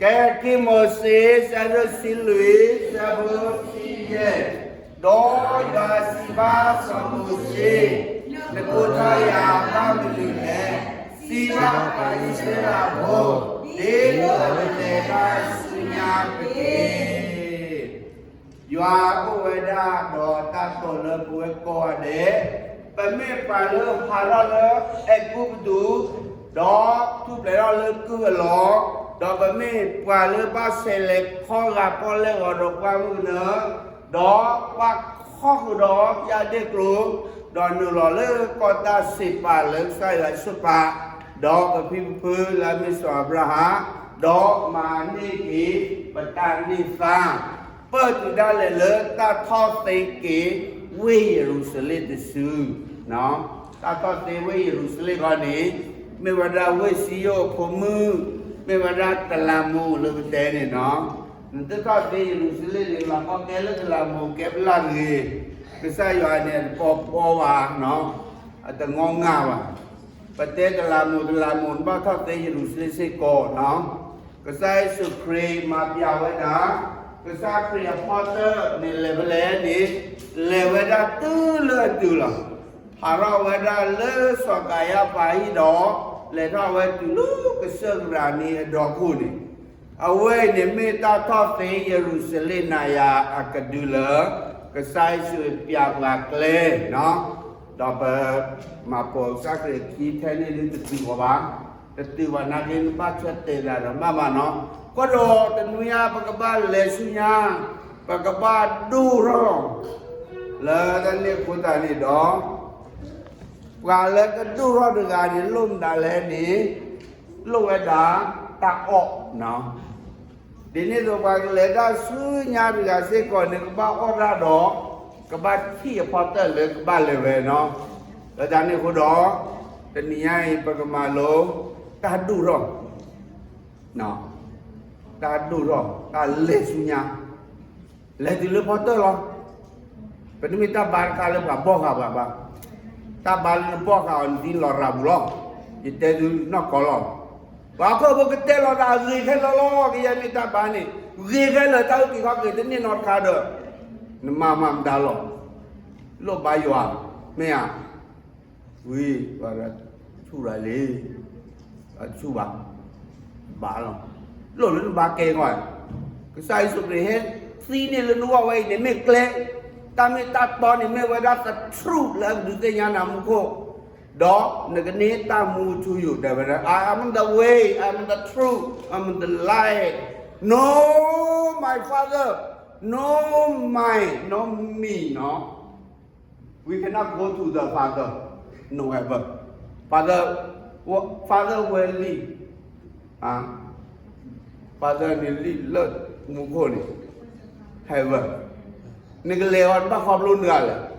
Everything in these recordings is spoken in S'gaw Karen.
ကဲ ခံမိၤၡ့ ဆၢဒိၣ်တဆံလွံၢ် ဆၢဖိခံဆံယဲၢ်, ဒီးယွၤစံးဘၣ်စီၤမိၤၡ့, နကိးထီၣ်ယၤဘၣ်မနုၤလဲၣ်. စံးဘၣ်ပှၤအံၣ်စရ့လးဖိ, ဒ်သိးပလဲၤဘၣ်ဆူညါတက့ၢ်. ယွၤအိၣ်ဝဲဒၣ်ဒီးတၢ်တိာ်လၢပဝဲကိးဂၤဒဲး, ပမ့ၢ်ပှၤလၢဟးထီၣ်လၢအဲၤကူပတူး, ဒီးထူၣ်ဖျဲးထီၣ်လၢကုၢ်အလီၢ်, ဒီးပမ့ၢ်ပှၤလၢဘၣ်ဆဲးလဲၤခီဂာ်ပီၣ်လဲၣ်ဂီၤဒီးပှၢ်မုၢ်ကနၢ, ဒီးပှၤခီဃုာ်ဒီးယၣ်ဒ့ၣ်ကျိၤ, ဒီးနုာ်လီၤလၢကီၢ်တၢ်စံးပာ်လၢကစၢ်ယွၤအဆိကတၢၢ်, ဒီးပဖံပဖုလၢအမ့ၢ်စီၤအၤဘြၤဟၣ်, ဒီးမၤန့ၢ်က့ၤပတၢ်န့ၢ်သါ ပၢၢ်တုၤဒၣ်လဲာ်လၢတၢ်ထီၣ်သ့က့ၤဝ့ၢ်ယရူၤၡလ့ၣ်တစု, တၢ်ထီၣ်သ့ဝ့ၢ်ယရူၤၡလ့ၣ်ခီန့ၣ်, မ့ၢ်ဝဲဒၣ်ဝ့ၢ်စံယိၣ်အဖိမုၣ်, မ့ၢ်ဝဲဒၣ်တလးမူးလၢပတဲန့ၣ်နီၤ, နတထီၣ်သ့ယရူၤၡလ့ၣ်န့ၣ် လီၤကီကဲလၢတလးမူးကဲပလၢ်တဂ့ၤ, ကစၢ်ယွၤန့ၣ် အတပီပီဘၣ်နီၤ, အတငီငၢ်ဘၣ်. ပတဲတလးမူး တလးမူး နဘၣ်ထီၣ်သ့ယရူၤၡလ့ၣ်စ့ၢ်ကီးနီၤ, ကစၢ်ယ့ၣ်ၡူးခရံာ်မၤပျးဝဲဒၣ်, ကစၢ်ခရံာ်အဖီတၢၣ်န့ၣ်လဲၤဖဲလဲၣ်န့ၣ်, လဲၤဝဲဒၣ်တုၤလၢအတုၤလီၤ. ဟးထီၣ်ဝဲဒၣ်လၢစီၤကၤယါပၤဟံၣ်ဒီး, လဲၤထီၣ်ဝဲတုၤလၢကစၢၢ်ကရးနံအဒီခိၣ်န့ၣ်, အဝဲအံၤန့ၣ်မ့ၢ်တၢ်ထီၣ်သ့ယရူၤၡလ့ၣ်နၤယၤအကဒုလၢ, ကစၢ်ယ့ၣ်ၡူးပျးပှၤကျဲနီၤ, ဒီးပမၤပိာ်ကစၢ်ခရံာ်အခံထဲန့ၣ်ဒုတတုၤဃီၤဘၣ်, တတုၤဘၣ်နာ်က့ နဘၣ်ဆၢတဲာ်သးဒီးဘၣ်မးနီၤ, အဃိဒီးတနွံညါပကဘၣ်လဲၤဆူညါ, ပကဘၣ်ဒိၣ်ထီၣ် လၢတၢ်န့ၣ်အဃိသတးန့ၣ်ဒီး, ပှၤလၢကဒိၣ်ထီၣ်တဂၤန့ၣ် လိၣ်မတၤလဲၣ်န့ၣ်, လိၣ်ဝဲဒၣ်တၢ်အီၣ်နီၤ. ဒ်န့ၣ်အသိးပှၤကလဲၤတၢ်ဆူညါတဂၤစ့ၢ်ကီးန့ၣ် ကဘၣ်အီၣ်တၢ်ဒီး, ကဘၣ်ထံၣ်အဖီတၢၣ်လၢကဘၣ်လဲၤဝဲနီၤ. လၢတၢ်န့ၣ်အဃိဒီး, တနံၤညါအံၤပကမၤလိ, တၢ်ဒိၣ်ထီၣ် တၢ်ဒိၣ်ထီၣ် တၢ်လဲၤဆူညါ, လဲၤတုၤလၢဖီတၢၣ်လီၤ. ပတမ့ၢ်တၢ်ဘါတခါလၢပှၤဘီၣ်ဃာ်ပှၤဘၣ်. တၢ်ဘါလၢနဘီၣ်ဃာ်အီၤန့ၣ် ဒ်လီၤရၤပူၤလီၤ. ယတဲသုနီၢ်ကီၢ်လီၤ. ပှၤခိၣ်ဖိကတဲလီၤသးဂ့ၤခဲလၢာ်လီၤ. ကယဲၢ်မ့ၢ်တၢ်ဘါန့ၣ်, ဂ့ၤခဲလၢာ်တၢ်အုၣ်က့ၤခီၣ်က့ၤတန့ၢ်နီတခါဒီး, နမၤမၤမတၤလီၤ. လိၣ်ဘါယွၤ, မ့ၢ်ဧါ. ဝံၤ, ဆူၣ်ရၤလံ, ဆူၣ်ဘၣ်, ဘါလီၤ. လိၣ်လၢနဘါကဲဂီၢ်, ကစၢ်ယ့ၣ်ၡူးခရံာ်ဟဲသံန့ၢ်လၢနဂီၢ်ဝဲအံၤန့ၣ်မ့ၢ်ကျဲ, တၢ်မ့ၢ်တၢ်တီန့ၣ်မ့ၢ်ဝဲဒၣ် the truth လၢအကဒုးသ့ၣ်ညါနၤမူခိၣ်, ဒီးနကန့ၢ်တၢ်မူထူယိာ် တဲဝဲဒၣ် I am the way, I am the truth, I am the light. Know my Father, know my, know me, no? We cannot go to the Father, no ever. Father, Father will lead. Father န့ၣ် lead လၢမူခိၣ်န့ၣ်, heaven. နကလဲၤအီၤ နဘၣ်ခီဖျိနဂၤလဲၣ်.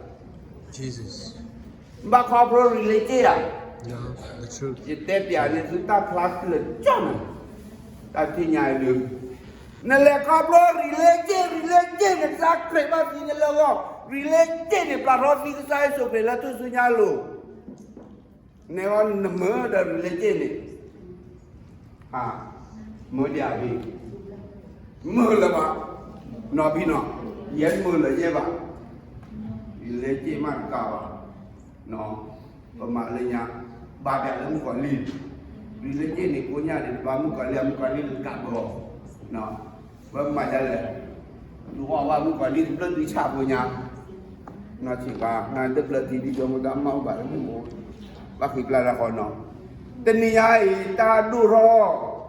နဘၣ်ခီဖျိ religion ဧါ. ယတဲပျးန့ၢ်သုတၢ်ဖျါဖျၢၣ်ကၠီၣ်န့ၣ်, တၢ်ထံၣ်ညါအံၤဒုး, နလဲၤခီဖျိ religion, religion န့ၣ် ကစၢ်ခရံာ်ဘၣ်သံနလၢအဂီၢ်, religion န့ၣ် ပျၢ်ထီၣ်သံကစၢ်ယ့ၣ်ၡူးခရံာ်လၢထူၣ်စုညါအလိၤ. နဲအီၤနမၢဒီး religion န့ၣ်, မၢဒံးဧါဘ့ၣ်, မၢလၢၤဘၣ်, နီၢ်ဘံၣ်နီၤ, ယဲမၢလၢၤယဲဘၣ်, religion မ့ၢ်တကးဘၣ်. ပမၤလၢညါ, ဘၣ်ဒၣ်လၢမုၣ်ကီၤလံၢ်, religion န့ၣ် ကိးညါန့ၣ် တဘၣ်မုၣ်ကီၤလံၢ် မုၣ်ကီၤလံၢ်လၢတကးဘၣ်, ပမၤဒ်လဲၣ်, နအီၣ်ဘၣ်မုၣ်ကီၤလံၢ်တဘျၢၣ်ဒုးဆၣ်ဖိညါ, နီၢ်ဆံးဘၣ် နတဘျၢၣ်ထံဒ်ယမိၢ်တၢ်မၤအိၣ်ဘၣ်လၢမုၣ်မိၢ်, ဘၣ်ဃ့ပျၢ်တၢ်ဃီနီၤ, တနံၤညါအံၤ တၢ်ဒိၣ်ထီၣ်,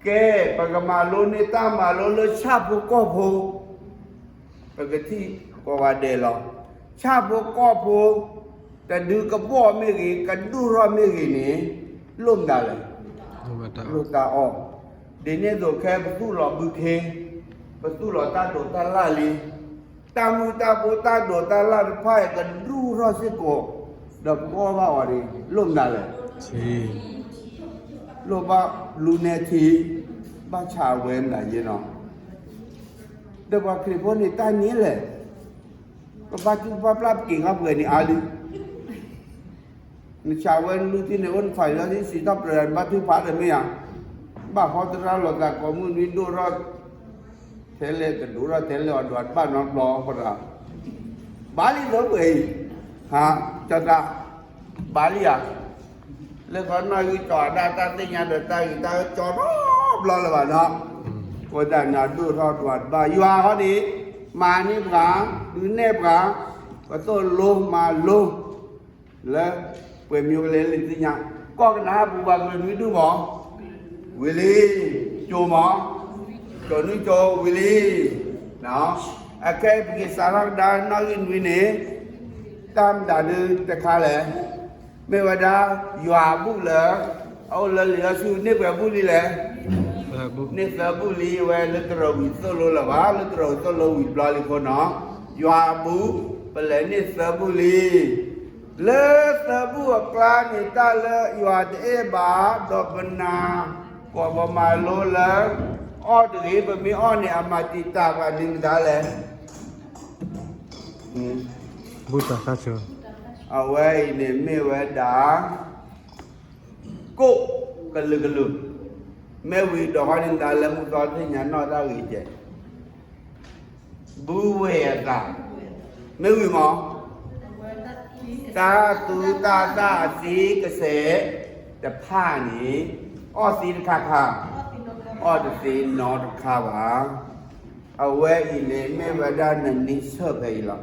ကဲ, ပကမၤလိန့ၢ်တၢ်မၤလိလၢဆၣ်ဖိကီၢ်ဖိ, ပကထံၣ်ကိးဂၤဒဲးလီၤ. ဆၣ်ဖိကီၢ်ဖိ, တဒုကဘီၣ်မ့ၢ်ဂ့ၤ, ကဒိၣ်ထီၣ်မ့ၢ်ဂ့ၤန့ၣ်, လိၣ်မတၤလဲၣ်, လိၣ်တၢ်အီၣ်. ဒ်န့ၣ်အသိးခဲ ပသူၣ်လီၤဘုခ့, ပသူၣ်လီၤတၢ်ဒိးတၢ်လၣ်လံ, တၢ်မုၢ်တၢ်ဘိတၢ်ဒိးတၢ်လၣ်တဖၣ်အံၤ ကဒိၣ်ထီၣ်စ့ၢ်ကီး, ဒီးပကအီၣ်ဘၣ်အီၤန့ၣ် လိၣ်မတၤလဲၣ်, လိၣ်ဘၣ်လူနဲထံ, ဘၣ်ဆၣ်ဝဲမတၤယဲနီၤ. ဒီးပှၤခရံာ်ဖိန့ၣ် တၢ်န့ၣ်လဲၣ်, ပဘၣ်ထုကဖၣ်ပျၢ်ပက့ၤခီပှဲၤန့ၣ်အါလံ. နဆၣ်ဝဲနလူထံန့ၣ် အိၣ်နဖးလီၤထံ စံးထီၣ်ပတြၢၤ နဘၣ်ထုကဖၣ်ဒီးမ့ၢ်ဧါ. ဘၣ်ဟီသရၣ်လီၤသးကိးမုၢ်နွံဒိၣ်ထီၣ်, ထဲလဲၣ်တဒိၣ်ထီၣ်ထဲလဲၣ်အီၤဒွးတဘၣ်နီတဘျီဃီဒီး, ဘၣ်လံလၢပှဲၤအံၤ, ဟါ, ကၠီသး, ဘၣ်လံဧါ, လၢခီနီၢ်ဂံၢ်ကၠီၤဒၣ်တၢ်သ့ၣ်ညါဒီးတၢ်ဂ့ၤတၢ်ကၠီနီတဘျီလၢၤဘၣ်နီၤ, အဃိသတးန့ၣ်ဒိၣ်ထီၣ်ဒွးတဘၣ် ယွၤဃီန့ၣ်, မၤန့ၢ်ပှၤ, ဒုးနဲၣ်ပှၤ, ပသိၣ်လိမၤလိ လၢပှဲၤမံၤကလဲၤလံသ့ၣ်ညါ, ကီၢ်ကနၤအပူၤဘၣ်ကလုာ်နွံဒူၣ်မး, ဝံၤလံ, ကၠိမး, ကၠိနွံကၠိဝံၤလံ, အခဲအံၤပက့ၤစးထီၣ်ကဒါနီၣ်ဂံၢ်နွံန့ၣ်, တၢ်မတၤဒုတခါလဲၣ်, မ့ၢ်ဝဲဒၣ်ယွၤအဘူၣ်လၢ အအိၣ်လၢလံာ်စီဆှံန့ၢ်ပှဲၤဘူၣ်လံလဲၣ်, န့ၢ်သၢဘူၣ်လံ အဝဲလၢတရၢၣ်ဝံၤသိၣ်လိလၢၤဘၣ် လၢတရၢၣ်ဝံၤသိၣ်လိဝံၤတဘျီလံအဃိနီၤ, ယွၤအဘူၣ်, ပလဲၤန့ၢ်သၢဘူၣ်လံ လၢသၢဘူၣ်အကျါန့ၣ် တၢ်လၢယွၤတအဲၣ်ဘၣ် ဒီးပနာ် ကိးပမၤလိလၢ အီၣ်တဂ့ၤ ပမ့ၢ်အီၣ်န့ၣ် အမၤတံာ်တာ်ပှၤန့ၣ်မတၤလဲၣ်, ဘူၣ်တၢ်သၣ်ဆိ, အဝဲအံၤန့ၣ်မ့ၢ်ဝဲဒၣ် ကိၣ်ကလုာ်ကလုာ်, မ့ၢ်ဝံၤဒီးဃီန့ၣ်မတၤလၢမူသီသ့ၣ်ညါနီၢ်တၢ်ဂ့ၤကဲး ဘုဝဲအသး, မ့ၢ်ဝံၤမး, တၢ်သူတၢ်သၣ်အသံကစဲးတဖၣ်န့ၣ်, အီၣ်သ့တခါခါ, အီၣ်တသ့နီတခါဘၣ်. အဝဲအံၤန့ၣ် မ့ၢ်ဝဲဒၣ်နနံဆၢၣ်ဖဲအံၤလီၤ.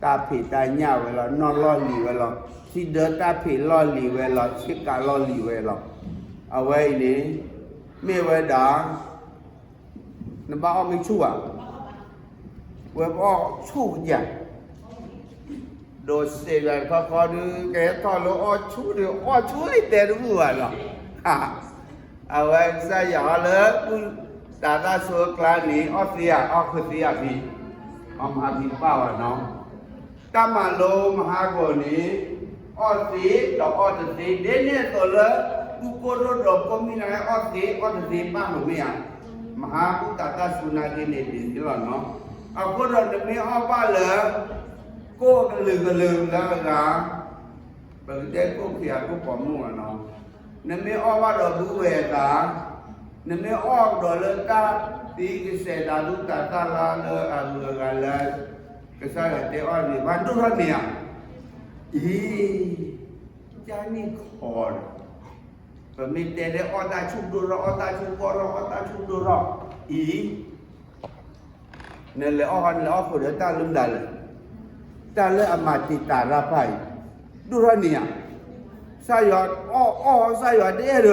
တၢ်ဖံးတၢ်ညၣ်ဝဲလီၤ, နီၢ်လီၢ်လံၤဝဲလီၤ, ထံဒၢတၢ်ဖံးလီၢ်လံၤဝဲလီၤ, ဆ့ကၤလီၢ်လံၤဝဲလီၤ. အဝဲအံၤန့ၣ် မ့ၢ်ဝဲဒၣ် နဘၣ်အီၣ်မ့ၢ်ဆူၣ်ဧါ, ဝဲပအီၣ်ဆူၣ်ကယၤ, ဒီးစဲးယၤတခီခီဒုး ကဟဲထီၣ်လၢအီၣ်ဆူၣ်ဒီး အီၣ်ဆူၣ်လံတဲတဘူၣ်ဘၣ်လီၤ. အဝဲကစၢ်ယွၤအီၤလၢ တၢ်သၣ်ဆိအကျါန့ၣ် အီၣ်သ့ဧါ, အီၣ်ဃုာ်သ့ဧါဖံ, အီၣ်မၤဖံတဘၣ်ဘၣ်နီၤ. တၢ်မၤလိမဟါဂီၤန့ၣ် အီၣ်သ့ဒီးအီၣ်တသ့, ဒ်န့ၣ်အသိးလၢ ပူကိၢ်ဒိၣ်ဒီးကိၢ်မံနၤ အီၣ်သ့အီၣ်တသ့ဘၣ်မ့ၢ်ဧါ, မဟါပူတၢ်သၣ်ဆိနာ်က့န့ၣ် ဒ်န့ၣ်လီၤနီၤ. အဃိဒီးနမ့ၢ်အီၣ်ဘၣ်လၢ ကိၣ်ကလုာ်ကလုာ်လၢအဂၤ ပကတဲကိၣ်ခ့အကိၣ်ပိာ်မုၣ်အနီၤ, နမ့ၢ်အီၣ်ဘၣ်ဒီးဘုဝဲအသး, နမ့ၢ်အီၣ်ဒီးလၢတၢ်သံကစဲးတၢ်သူတၢ်သၣ်လၢလၢအဂုၤအဂၤလၢ ကစၢ်ယွၤတဲအီၣ်န့ၣ် ဘၣ်ဒိၣ်ထီၣ်န့ၢ်ဧါ, အံၤ ကန့ၣ်ခီဒီး ပမ့ၢ်တဲလၢအီၣ်တၢ်ဆူၣ်ဒိၣ်ထီၣ် အီၣ်တၢ်ဆူၣ်ဘီၣ်ထီၣ် အီၣ်တၢ်ဆူၣ်ဒိၣ်ထီၣ် အံၤ နလဲၤအီၣ်ဃီ နလဲၤအီၣ်ဃုာ်ဒီးတၢ်လၢမတၤလဲၣ်, တၢ်လၢအမၤတံာ်တာ်တၢ်တဖၣ်အံၤ ဒိၣ်ထီၣ်န့ၢ်ဧါ, ကစၢ်ယွၤအီၣ်အီၣ် ကစၢ်ယွၤတအဲၣ်ဒီး န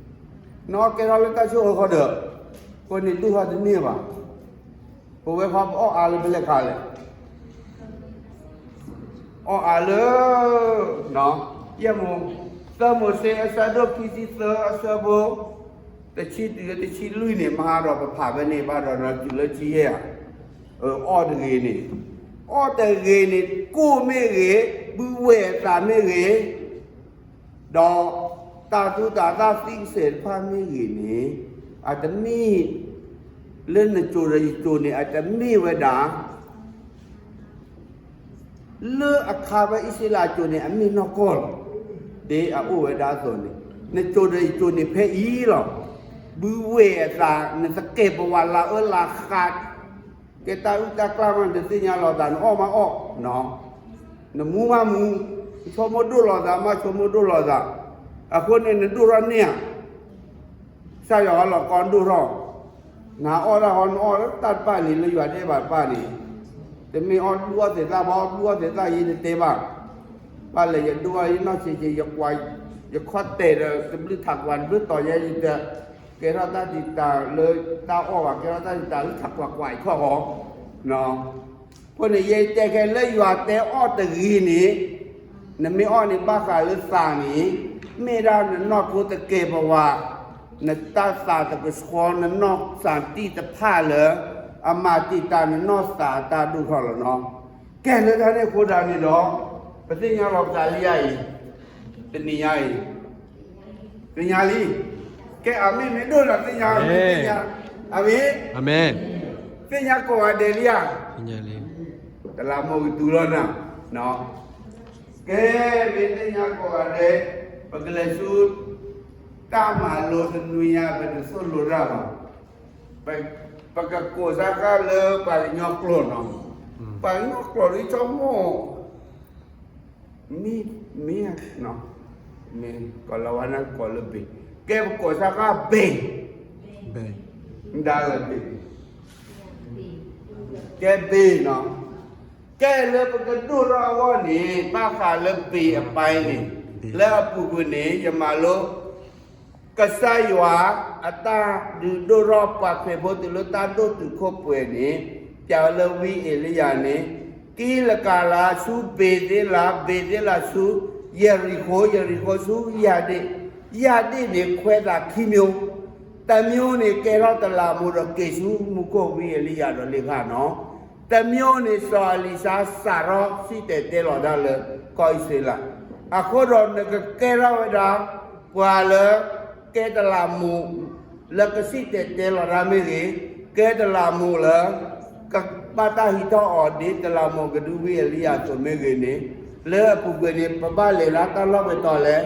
အီၣ်ကဲထီၣ်လၢတၢ်ဆိၣ်အၢဃီဒီး အဃိန့ၣ်ဒိၣ်ထီၣ်တန့ၢ်ဘၣ်. ပဝဲခီပအီၣ်အါလၢဖဲလဲၣ်ခါလဲၣ် အီၣ်အါလၢ ယဲၢ်မိၢ် သၢမိၤၡ့အဆၢဒိၣ်ခံဆံသၢအဆၢဖိ တဆံတုၤလၢတဆံလွံၢ်န့ၣ် မဟါဒီးပဖးဖဲန့ၣ်ဘၣ်ဒီး တုၤလၢဆံယဲၢ်ဧါ, အီၣ်တဂ့ၤန့ၣ်, အီၣ်တဂ့ၤန့ၣ် ကိၣ်မ့ၢ်ဂ့ၤ, ဘုဝဲအသးမ့ၢ်ဂ့ၤ, ဒီးတၢ်သူတၢ်သၣ်သံကစဲးတဖၣ်မ့ၢ်ဂ့ၤန့ၣ်, အတမ့ၢ် လၢနစိၤဒီးယစိၤန့ၣ် အတမ့ၢ်ဝဲဒၣ် လၢအခါဖဲအံၣ်စရ့လးအစိၤန့ၣ် အမ့ၢ်နီၢ်ကီၢ်လီၤ. ဒ်အအိၣ်ဝဲဒၣ်အသိးန့ၣ် နစိၤဒီးယစိၤန့ၣ်ဖဲအံၤလီၤ. ဘုဝဲအသး နသကဲးပဝးလၢအၢလၢဃး ကဲတၢ်အုၣ်တၢ်ကျၢ်မး နတသ့ၣ်ညါလိာ်သး နအီၣ်မးအီၣ်, နမူမးမူ, နဆိကမိၣ်ဒိၣ်လိာ်သးမး ဆိကမိၣ်ဒိၣ်လိာ်သး, အဃိန့ၣ် နဒိၣ်ထီၣ်န့ၢ်ဧါ. ကစၢ်ယွၤဟီလီၤကီဒိၣ်ထီၣ်, နအီၣ်တၢ်ဟီ နအီၣ်တၢ်တဖၣ်န့ၣ် လၢယွၤတအဲၣ်ဘၣ်တဖၣ်န့ၣ်, တမ့ၢ်အီၣ်ဒူၣ်အီၣ်သဲးသၣ်ဘၣ်, အီၣ်ဒူၣ်အီၣ်သဲးသၣ်ယဲတတဲဘၣ်, ဘၣ်လဲၤယဒိၣ်အီၣ်ယနီၢ်ဆံးဆံး ယကွၢ် ယခီၣ်တဲာ်ဒီး တဘျုးထးကွၢ်တဘျုးတီၤယဲယတဲ ကဲထီၣ်တၢ်တံာ်တာ်လၢတၢ်အီၣ်ဘၣ်, ကဲထီၣ်တၢ်တံာ်တာ်လၢထးကွၢ်ကွၢ်အံၤခီၣ်ဃီ, အဃိန့ၣ် ယတဲခဲလၢယွၤတဲအီၣ်တဂ့ၤန့ၣ်, နမ့ၢ်အီၣ်န့ၣ်ဘၣ်ဃးလၢသးန့ၣ်, မ့ၢ်ဒၣ်နနီၢ်ခိသကဲးပဝး, နတၢ်သးတကဆှီ နနီၢ်သးတံၢ်တဖၣ်လၢ အမၤတံာ်တာ်နနီၢ်သးအတၢ်ဒိၣ်ထီၣ်လီၤနီၤ. ကဲလၢတၢ်န့ၣ်အဃိဒၣ်န့ၣ်ဒီး, ပသ့ၣ်ညါလီၤပသးလံဧါအံၤ, တနံၤညါအံၤ သ့ၣ်ညါလံ. ကဲ အမ့ၢ်မ့ၢ်ဒိၣ်ဒီးသ့ၣ်ညါ, သ့ၣ်ညါ, အမ့ၢ်, သ့ၣ်ညါကိးဂၤဒဲးလံဧါ, တလးမိၢ်ကတူၤလီၤနၤ, ကဲ မ့ၢ်သ့ၣ်ညါကိးဂၤဒဲး, ပကလဲၤဆူ တၢ် တၢ်မၤလိတနွံညါ ပတသိၣ်လိတၢ်ဘၣ်. ပ, ပကကိးစၢ်ဃာ်လၢပှၤကညီကျိာ်နီၤ. ပှၤကညီကျိာ်ဒ်ဆိကမိၣ် မ့ၢ်, မ့ၢ်, မ့ၢ်ကီးလီၤဝဲန့ၣ် ကိးလၢဘ့ၣ်, ကဲပကိးစၢ်ဃာ်ဘ့ၣ်, ဘ့ၣ်, မတၤလၢဘ့ၣ်, ကဲဘ့ၣ်နီၤ. ကဲလၢပကဒိၣ်ထီၣ်အဂီၢ်န့ၣ် ဘၣ်ဃးလၢဘ့ၣ်အပိုင်းန့ၣ်, လၢအပူၤကွံာ်န့ၣ် ယမၤလိ ကစၢ်ယွၤအတၢ်ဒုးဒိၣ်ထီၣ်ပှၤခရံာ်ဖိတုၤလၢတၢ်ဒိၣ်တုာ်ခိၣ်ပှဲၤန့ၣ်, ပျးဝဲလၢဝံအ့လံယၤန့ၣ်, ကံလကၤလးဆူဘ့ၤသ့လး, ဘ့ၤသ့လးဆူယရံၤဃိ, ယရံၤဃိဆူယၤဒ့ၣ်, ယၤဒ့ၣ်န့ၣ်ခွဲးသးခံမျိုး, တစ်မျိုးန့ၣ် ကဲထီၣ်တလးမူဒီးက့ၤဆူမူခိၣ်ဝံအ့လံယၤဒီးလ့ၣ်ဃာ်နီၤ. တစ်မျိုးန့ၣ် စီၤအလံၤၡါစးထီၣ်စံၣ်တဲၤတဲလီၤတၢ်လၢကီၢ်အံၣ်စရ့လး, အဃိဒီးနကကဲထီၣ်ဝဲဒၣ် ပှၤလၢကဲတလးမူ လၢကစံၣ်တဲၤတဲလီၤတၢ်မ့ၢ်ဂ့ၤ, ကဲတလးမူလၢ ကဘၣ်တၢ်ဟံးထီၣ်အီၤဒ်တလးမူကဒုဝံအ့လံယၤအသိးမ့ၢ်ဂ့ၤန့ၣ်, လၢအပူၤကွံာ်န့ၣ် ပဘၣ်လဲၤလၢတၢ်လီၢ်ပှဲၤတီၤလဲၣ်,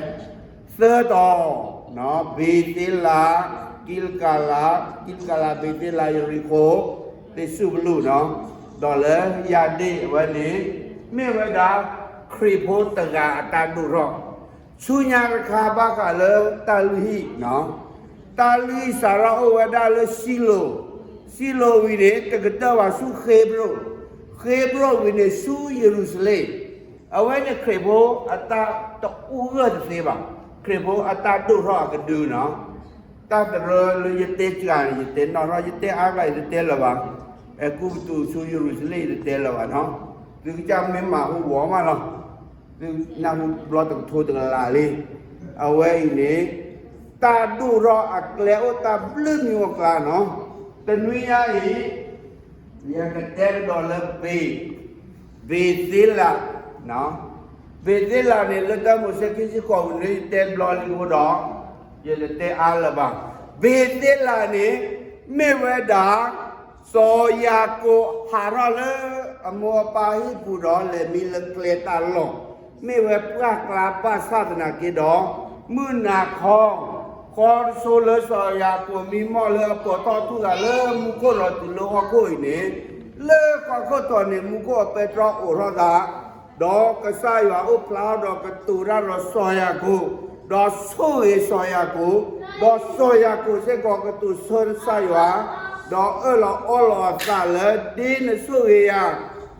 သၢတီၤ, ဘ့ၤသ့လး, ကံလကၤလး, ကံလကၤလး, ဘ့ၤသ့လး, ယရံၤဃိ, သ့ၣ်စူးပလူးနီၤ, ဒီးလၢယၤဒ့ၣ်အဝဲန့ၣ် မ့ၢ်ဝဲဒၣ် ခရံာ်ဖိတဂၤအတၢ်ဒိၣ်ထီၣ် ဆူညါတခါ ဘၣ်ဃးလၢတၢ်လုၢ်ဟံၣ်, တၢ်လုၢ်ဟံၣ်စးထီၣ်အိၣ်ဝဲဒၣ်လၢစံလိာ်, စံလိာ်ဝံၤန့ၣ် တကတၢၢ်ဘၣ်ဆူဃ့ဘြိၣ်, ဃ့ဘြိၣ်ဝံၤန့ၣ်ဆူယရူၤၡလ့ၣ်, အဝဲန့ၣ်ခရံာ်ဖိအတၢ်တအူဂၢၢ်တသ့ဘၣ်, ခရံာ်ဖိအတၢ်ဒိၣ်ထီၣ်အကဒုနီၤ. တၢ်တရၢလၢယတဲစှၤန့ၣ် ယတဲနီၣ်ထီၣ် ယတဲအါကျါ ယတတဲလၢၤဘၣ်, အဲၤကူပတူးဆူယရူၤၡလ့ၣ် ယတတဲလၢၤဘၣ်နီၤ, သုကစၢ်မ့ၢ်မၤဟူဝီမးလီၤ. သုနၢ်ဟူဘျီတကထိတကလးလံ. အဝဲအံၤန့ၣ် တၢ်ဒိၣ်ထီၣ်အကျဲအိၣ်တၢ်ဘျုးမံၤအိၣ်ကျါနီၤ. တနွံညါအံၤ ယကတဲကဒီးလၢဘ့ၣ်, ဘ့ၤသ့လး, ဘ့ၤသ့လးန့ၣ် လၢတၢမိၤၡ့ခံဆံဃိးပူၤန့ၣ် ယတဲဘျီလံအဃိဒီး ယတတဲအါလၢၤဘၣ်. ဘ့ၤသ့လးန့ၣ် မ့ၢ်ဝဲဒၣ် စီၤယၤကိာ်ဟးထီၣ်လၢအမိၢ်အပၢ်ဟံၣ်ပူၤဒီး လဲၤမံလၢကျဲတၢ်လီၢ်, မ့ၢ်ဝဲပှၢ်ကျါဘၣ်ဆၣ်သနာ်က့ဒီး မုၢ်နၤခီ ခီတဆိလၢစီၤယၤကိာ်မံမီၢ်လၢအပိာ်ထီၣ်ထူၣ်သးလၢမူခိၣ်ဒီးတုၤလၢဟီၣ်ခိၣ်အံၤန့ၣ်, လၢကီၢ်ခိၣ်တီၤန့ၣ် မူခိၣ်အပဲတြီအိးထီၣ်သး, ဒီးကစၢ်ယွၤအိၣ်ဖျါထီၣ်ဒီးကတိၤတၢ်ဒီးစီၤယၤကိာ်, ဒီးဆိၣ်ဂ့ၤစီၤယၤကိာ်, ဒီးစီၤယၤကိာ်စ့ၢ်ကီးကတိၤဆၢကစၢ်ယွၤ, ဒီးအၢၣ်လီၤအီလီၤအသးလၢ ဒ်နဆိၣ်ဂ့ၤယၤ,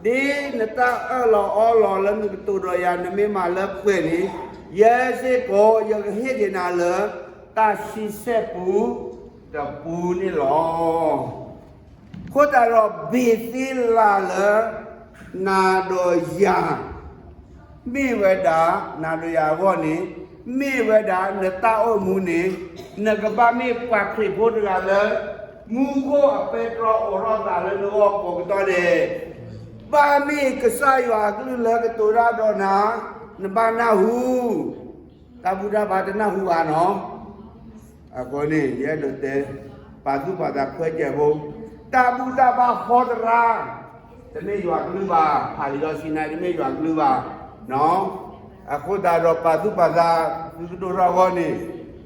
ဒ်နတၢ်အၢၣ်လီၤအီလီၤလၢနကတိၤဒီးယၤ နမ့ၢ်မၤလၢပှဲၤန့ၣ်, ယဲစ့ၢ်ကီး ယကဟ့ၣ်က့ၤနၤလၢ တၢ်ဆံဆဲၣ်ပူတပူန့ၣ်လီၤ. အဃိသတးဒီး ဘ့ၤသ့လးလၢ နၤဒီးယၤ မ့ၢ်ဝဲဒၣ် နၤဒီးယၤအဂီၢ်န့ၣ် မ့ၢ်ဝဲဒၣ်နတၢ်အိၣ်မူန့ၣ် နကဘၣ်မ့ၢ်ပှၤခရံာ်ဖိတဂၤလၢ မူခိၣ်အပဲတြီအိးထီၣ်သးလၢနဂီၢ်ကိးကတီၢ်ဒဲး, ဘၣ်မ့ၢ်ကစၢ်ယွၤအကလုၢ်လၢကတိၤတၢ်ဒီးနၤ, နဘၣ်နၢ်ဟူ တၢ်ဘူၣ်တၢ်ဘါတနၢ်ဟူဘၣ်နီၤ. အဃိန့ၣ် ယအဲၣ်ဒိးတဲ ပာ်သူၣ်ပာ်သးခွဲးကဲးဖိ, တၢ်ဘူၣ်တၢ်ဘါဟီတရါ တမ့ၢ်ယွၤကလုၢ်ဘၣ်, ဖးလံာ်စီဆှံန့ၣ် တမ့ၢ်ယွၤကလုၢ်ဘၣ် အဃိသတးဒီး ပာ်သူၣ်ပာ်သး, သုကဒိၣ်ထီၣ်အဂီၢ်န့ၣ်,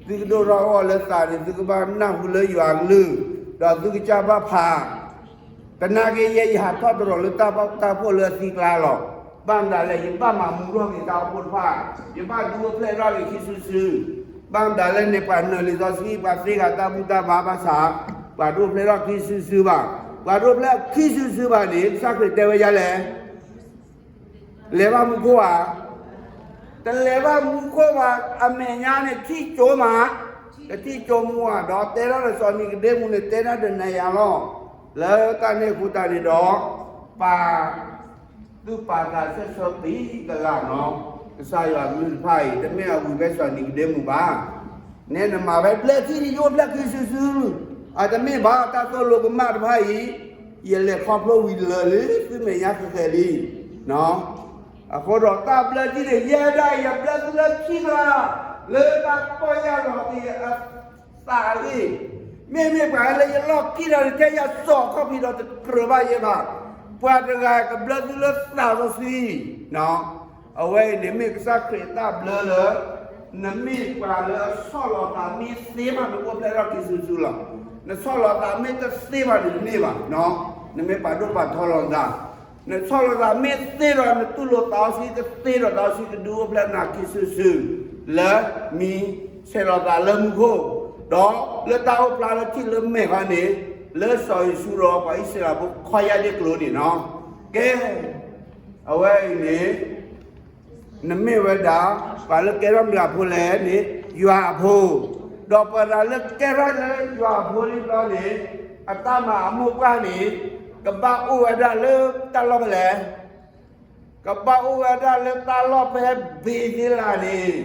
သုကဒိၣ်ထီၣ်အဂီၢ်လၢသးန့ၣ် သုကဘၣ်နၢ်ဟူလၢယွၤကလုၢ်, ဒီးသုကစၢ်ဘၣ်ဖး သနာ်က့ ယဲယဟးထီၣ်တရီၤလၢတၢ်ဘၣ်တၢ်ဖှိၣ်လၢအသံကျါလီၤ. ဘၣ်မတၤလဲၣ်, ယဘၣ်မၤမူထီၣ်က့ၤတၢ်အိၣ်ဖှိၣ်တဖၣ်, ယဘၣ်ဒူအိၣ်ဖျဲၣ်ထီၣ်က့ၤခံစုတစု, ဘၣ်မတၤလဲၣ်န့ၣ် ပှၤနၢၤလံာ်စီဆှံ ပှၤသ့ဂၤတၢ်ဘူၣ်တၢ်ဘါဘၣ်ဆၣ်, ပှၤဒူအိၣ်ဖျဲၣ်ထီၣ်ခံစုတစုဘၣ်, ပှၤဒူအိၣ်ဖျဲၣ်ခံစုတစုဘၣ်န့ၣ် ကစၢ်ခရံာ်တဲဝဲဒ်လဲၣ် လဲၤဘၣ်မူခိၣ်ဧါ, တလဲၤဘၣ်မူခိၣ်ဘၣ်, အမဲာ်ညါန့ၣ် ထံၣ်ကၠိမး, တထံၣ်ကၠိမူဧါ, ဒီးတဲထီၣ်ဒီးစီၤနံၤကဒ့မူးန့ၣ် တဲဒၣ်ဒီးနၤယၤလီၤ, လၢတၢ်န့ၣ်အဃိသတးန့ၣ်ဒီး, ပာ်သူၣ်ပာ်သးဆၢဆၢပံၤတဂၤနီၤ, ကစၢ်ယွၤကလုၢ်တဖၣ်အံၤ တမ့ၢ်အဝံၤဖဲစီၤနံၤကဒ့မူးဘၣ်. နဲနမၤဖဲဘျၢထံၣ်န့ၣ် ယအိၣ်ဖျဲၣ်ခံစုတစု, အတမ့ၢ်ဘၣ် တၢ်သိၣ်လိကမၣ်တဖၣ်အံၤ ယလဲၤခီဖျိဝံၤလၢာ်လံ သုမဲာ်ညါဃဲးဃဲးလံ. အဃိဒီးတၢ်ဘျၢထံၣ်န့ၣ် ယဲဒၣ်ယဘျၢသုလၢခံကျါ, လၢတၢ်ပီၢ်ယၢ်လီၤက့ၤအသးလံ. မ့မ့ၢ်ပှၤလၢယလီၢ်ခံဒီး ယတဲယၤစိာ်ခီၣ်ဖံးဒီးတကြၢးဘၣ်ယဲဘၣ်. ပှၤတဂၤကဘျၢသုလၢသးစီဆှံ, အဝဲအံၤန့ၣ်မ့ၢ်ကစၢ်ခရံာ်အတၢ်ဘျၢလၢ နမ့ၢ်ပှၤလၢအဆီၣ်လီၤသးမ့ၢ်သ့ဘၣ် နအိၣ်ဖျဲၣ်ထီၣ်ခံစုတစုလီၤ. နဆီၣ်လီၤသးမ့ၢ်တသ့ဘၣ်န့ၣ် နန့ၢ်ဘၣ်နီၤ, နမ့ၢ်ပာ်ဒိၣ်ပာ်ထီလီၤသး, နဆီၣ်လီၤသးမ့ၢ်သ့ဒီး နတူၢ်လိာ်သးစီဆှံတသ့ဒီး သးစီဆှံကဒုးအိၣ်ဖျဲၣ်နၤခံစုတစု လၢမံၤဆဲးလီၤသးလၢမူခိၣ်, ဒီးလၢတၢ်အိၣ်ဖျါလၢထံၣ်လၢမဲာ်ခီန့ၣ်, လၢစီၤယိၤၡူဒီးပှၤအံၣ်စရ့လးဖိခွါယါဒ့ကျိၤန့ၣ်နီၤ. ကဲ အဝဲအံၤန့ၣ် နမ့ၢ်ဝဲဒၣ် ပှၤလၢကဲထီၣ်မ့ၢ်အဖိလဲၣ်န့ၣ် ယွၤအဖိ, ဒီးပှၤတဂၤလၢကဲထီၣ်လၢယွၤအဖိလံဘျီန့ၣ် အတၢ်မၤအမိၢ်ပှၢ်န့ၣ် ကဘၣ်အိၣ်ဝဲဒၣ်လၢတၢ်လီၢ်ဖဲလဲၣ်, ကဘၣ်အိၣ်ဝဲဒၣ်လၢတၢ်လီၢ်ဖဲဘ့ၤသ့လးန့ၣ်,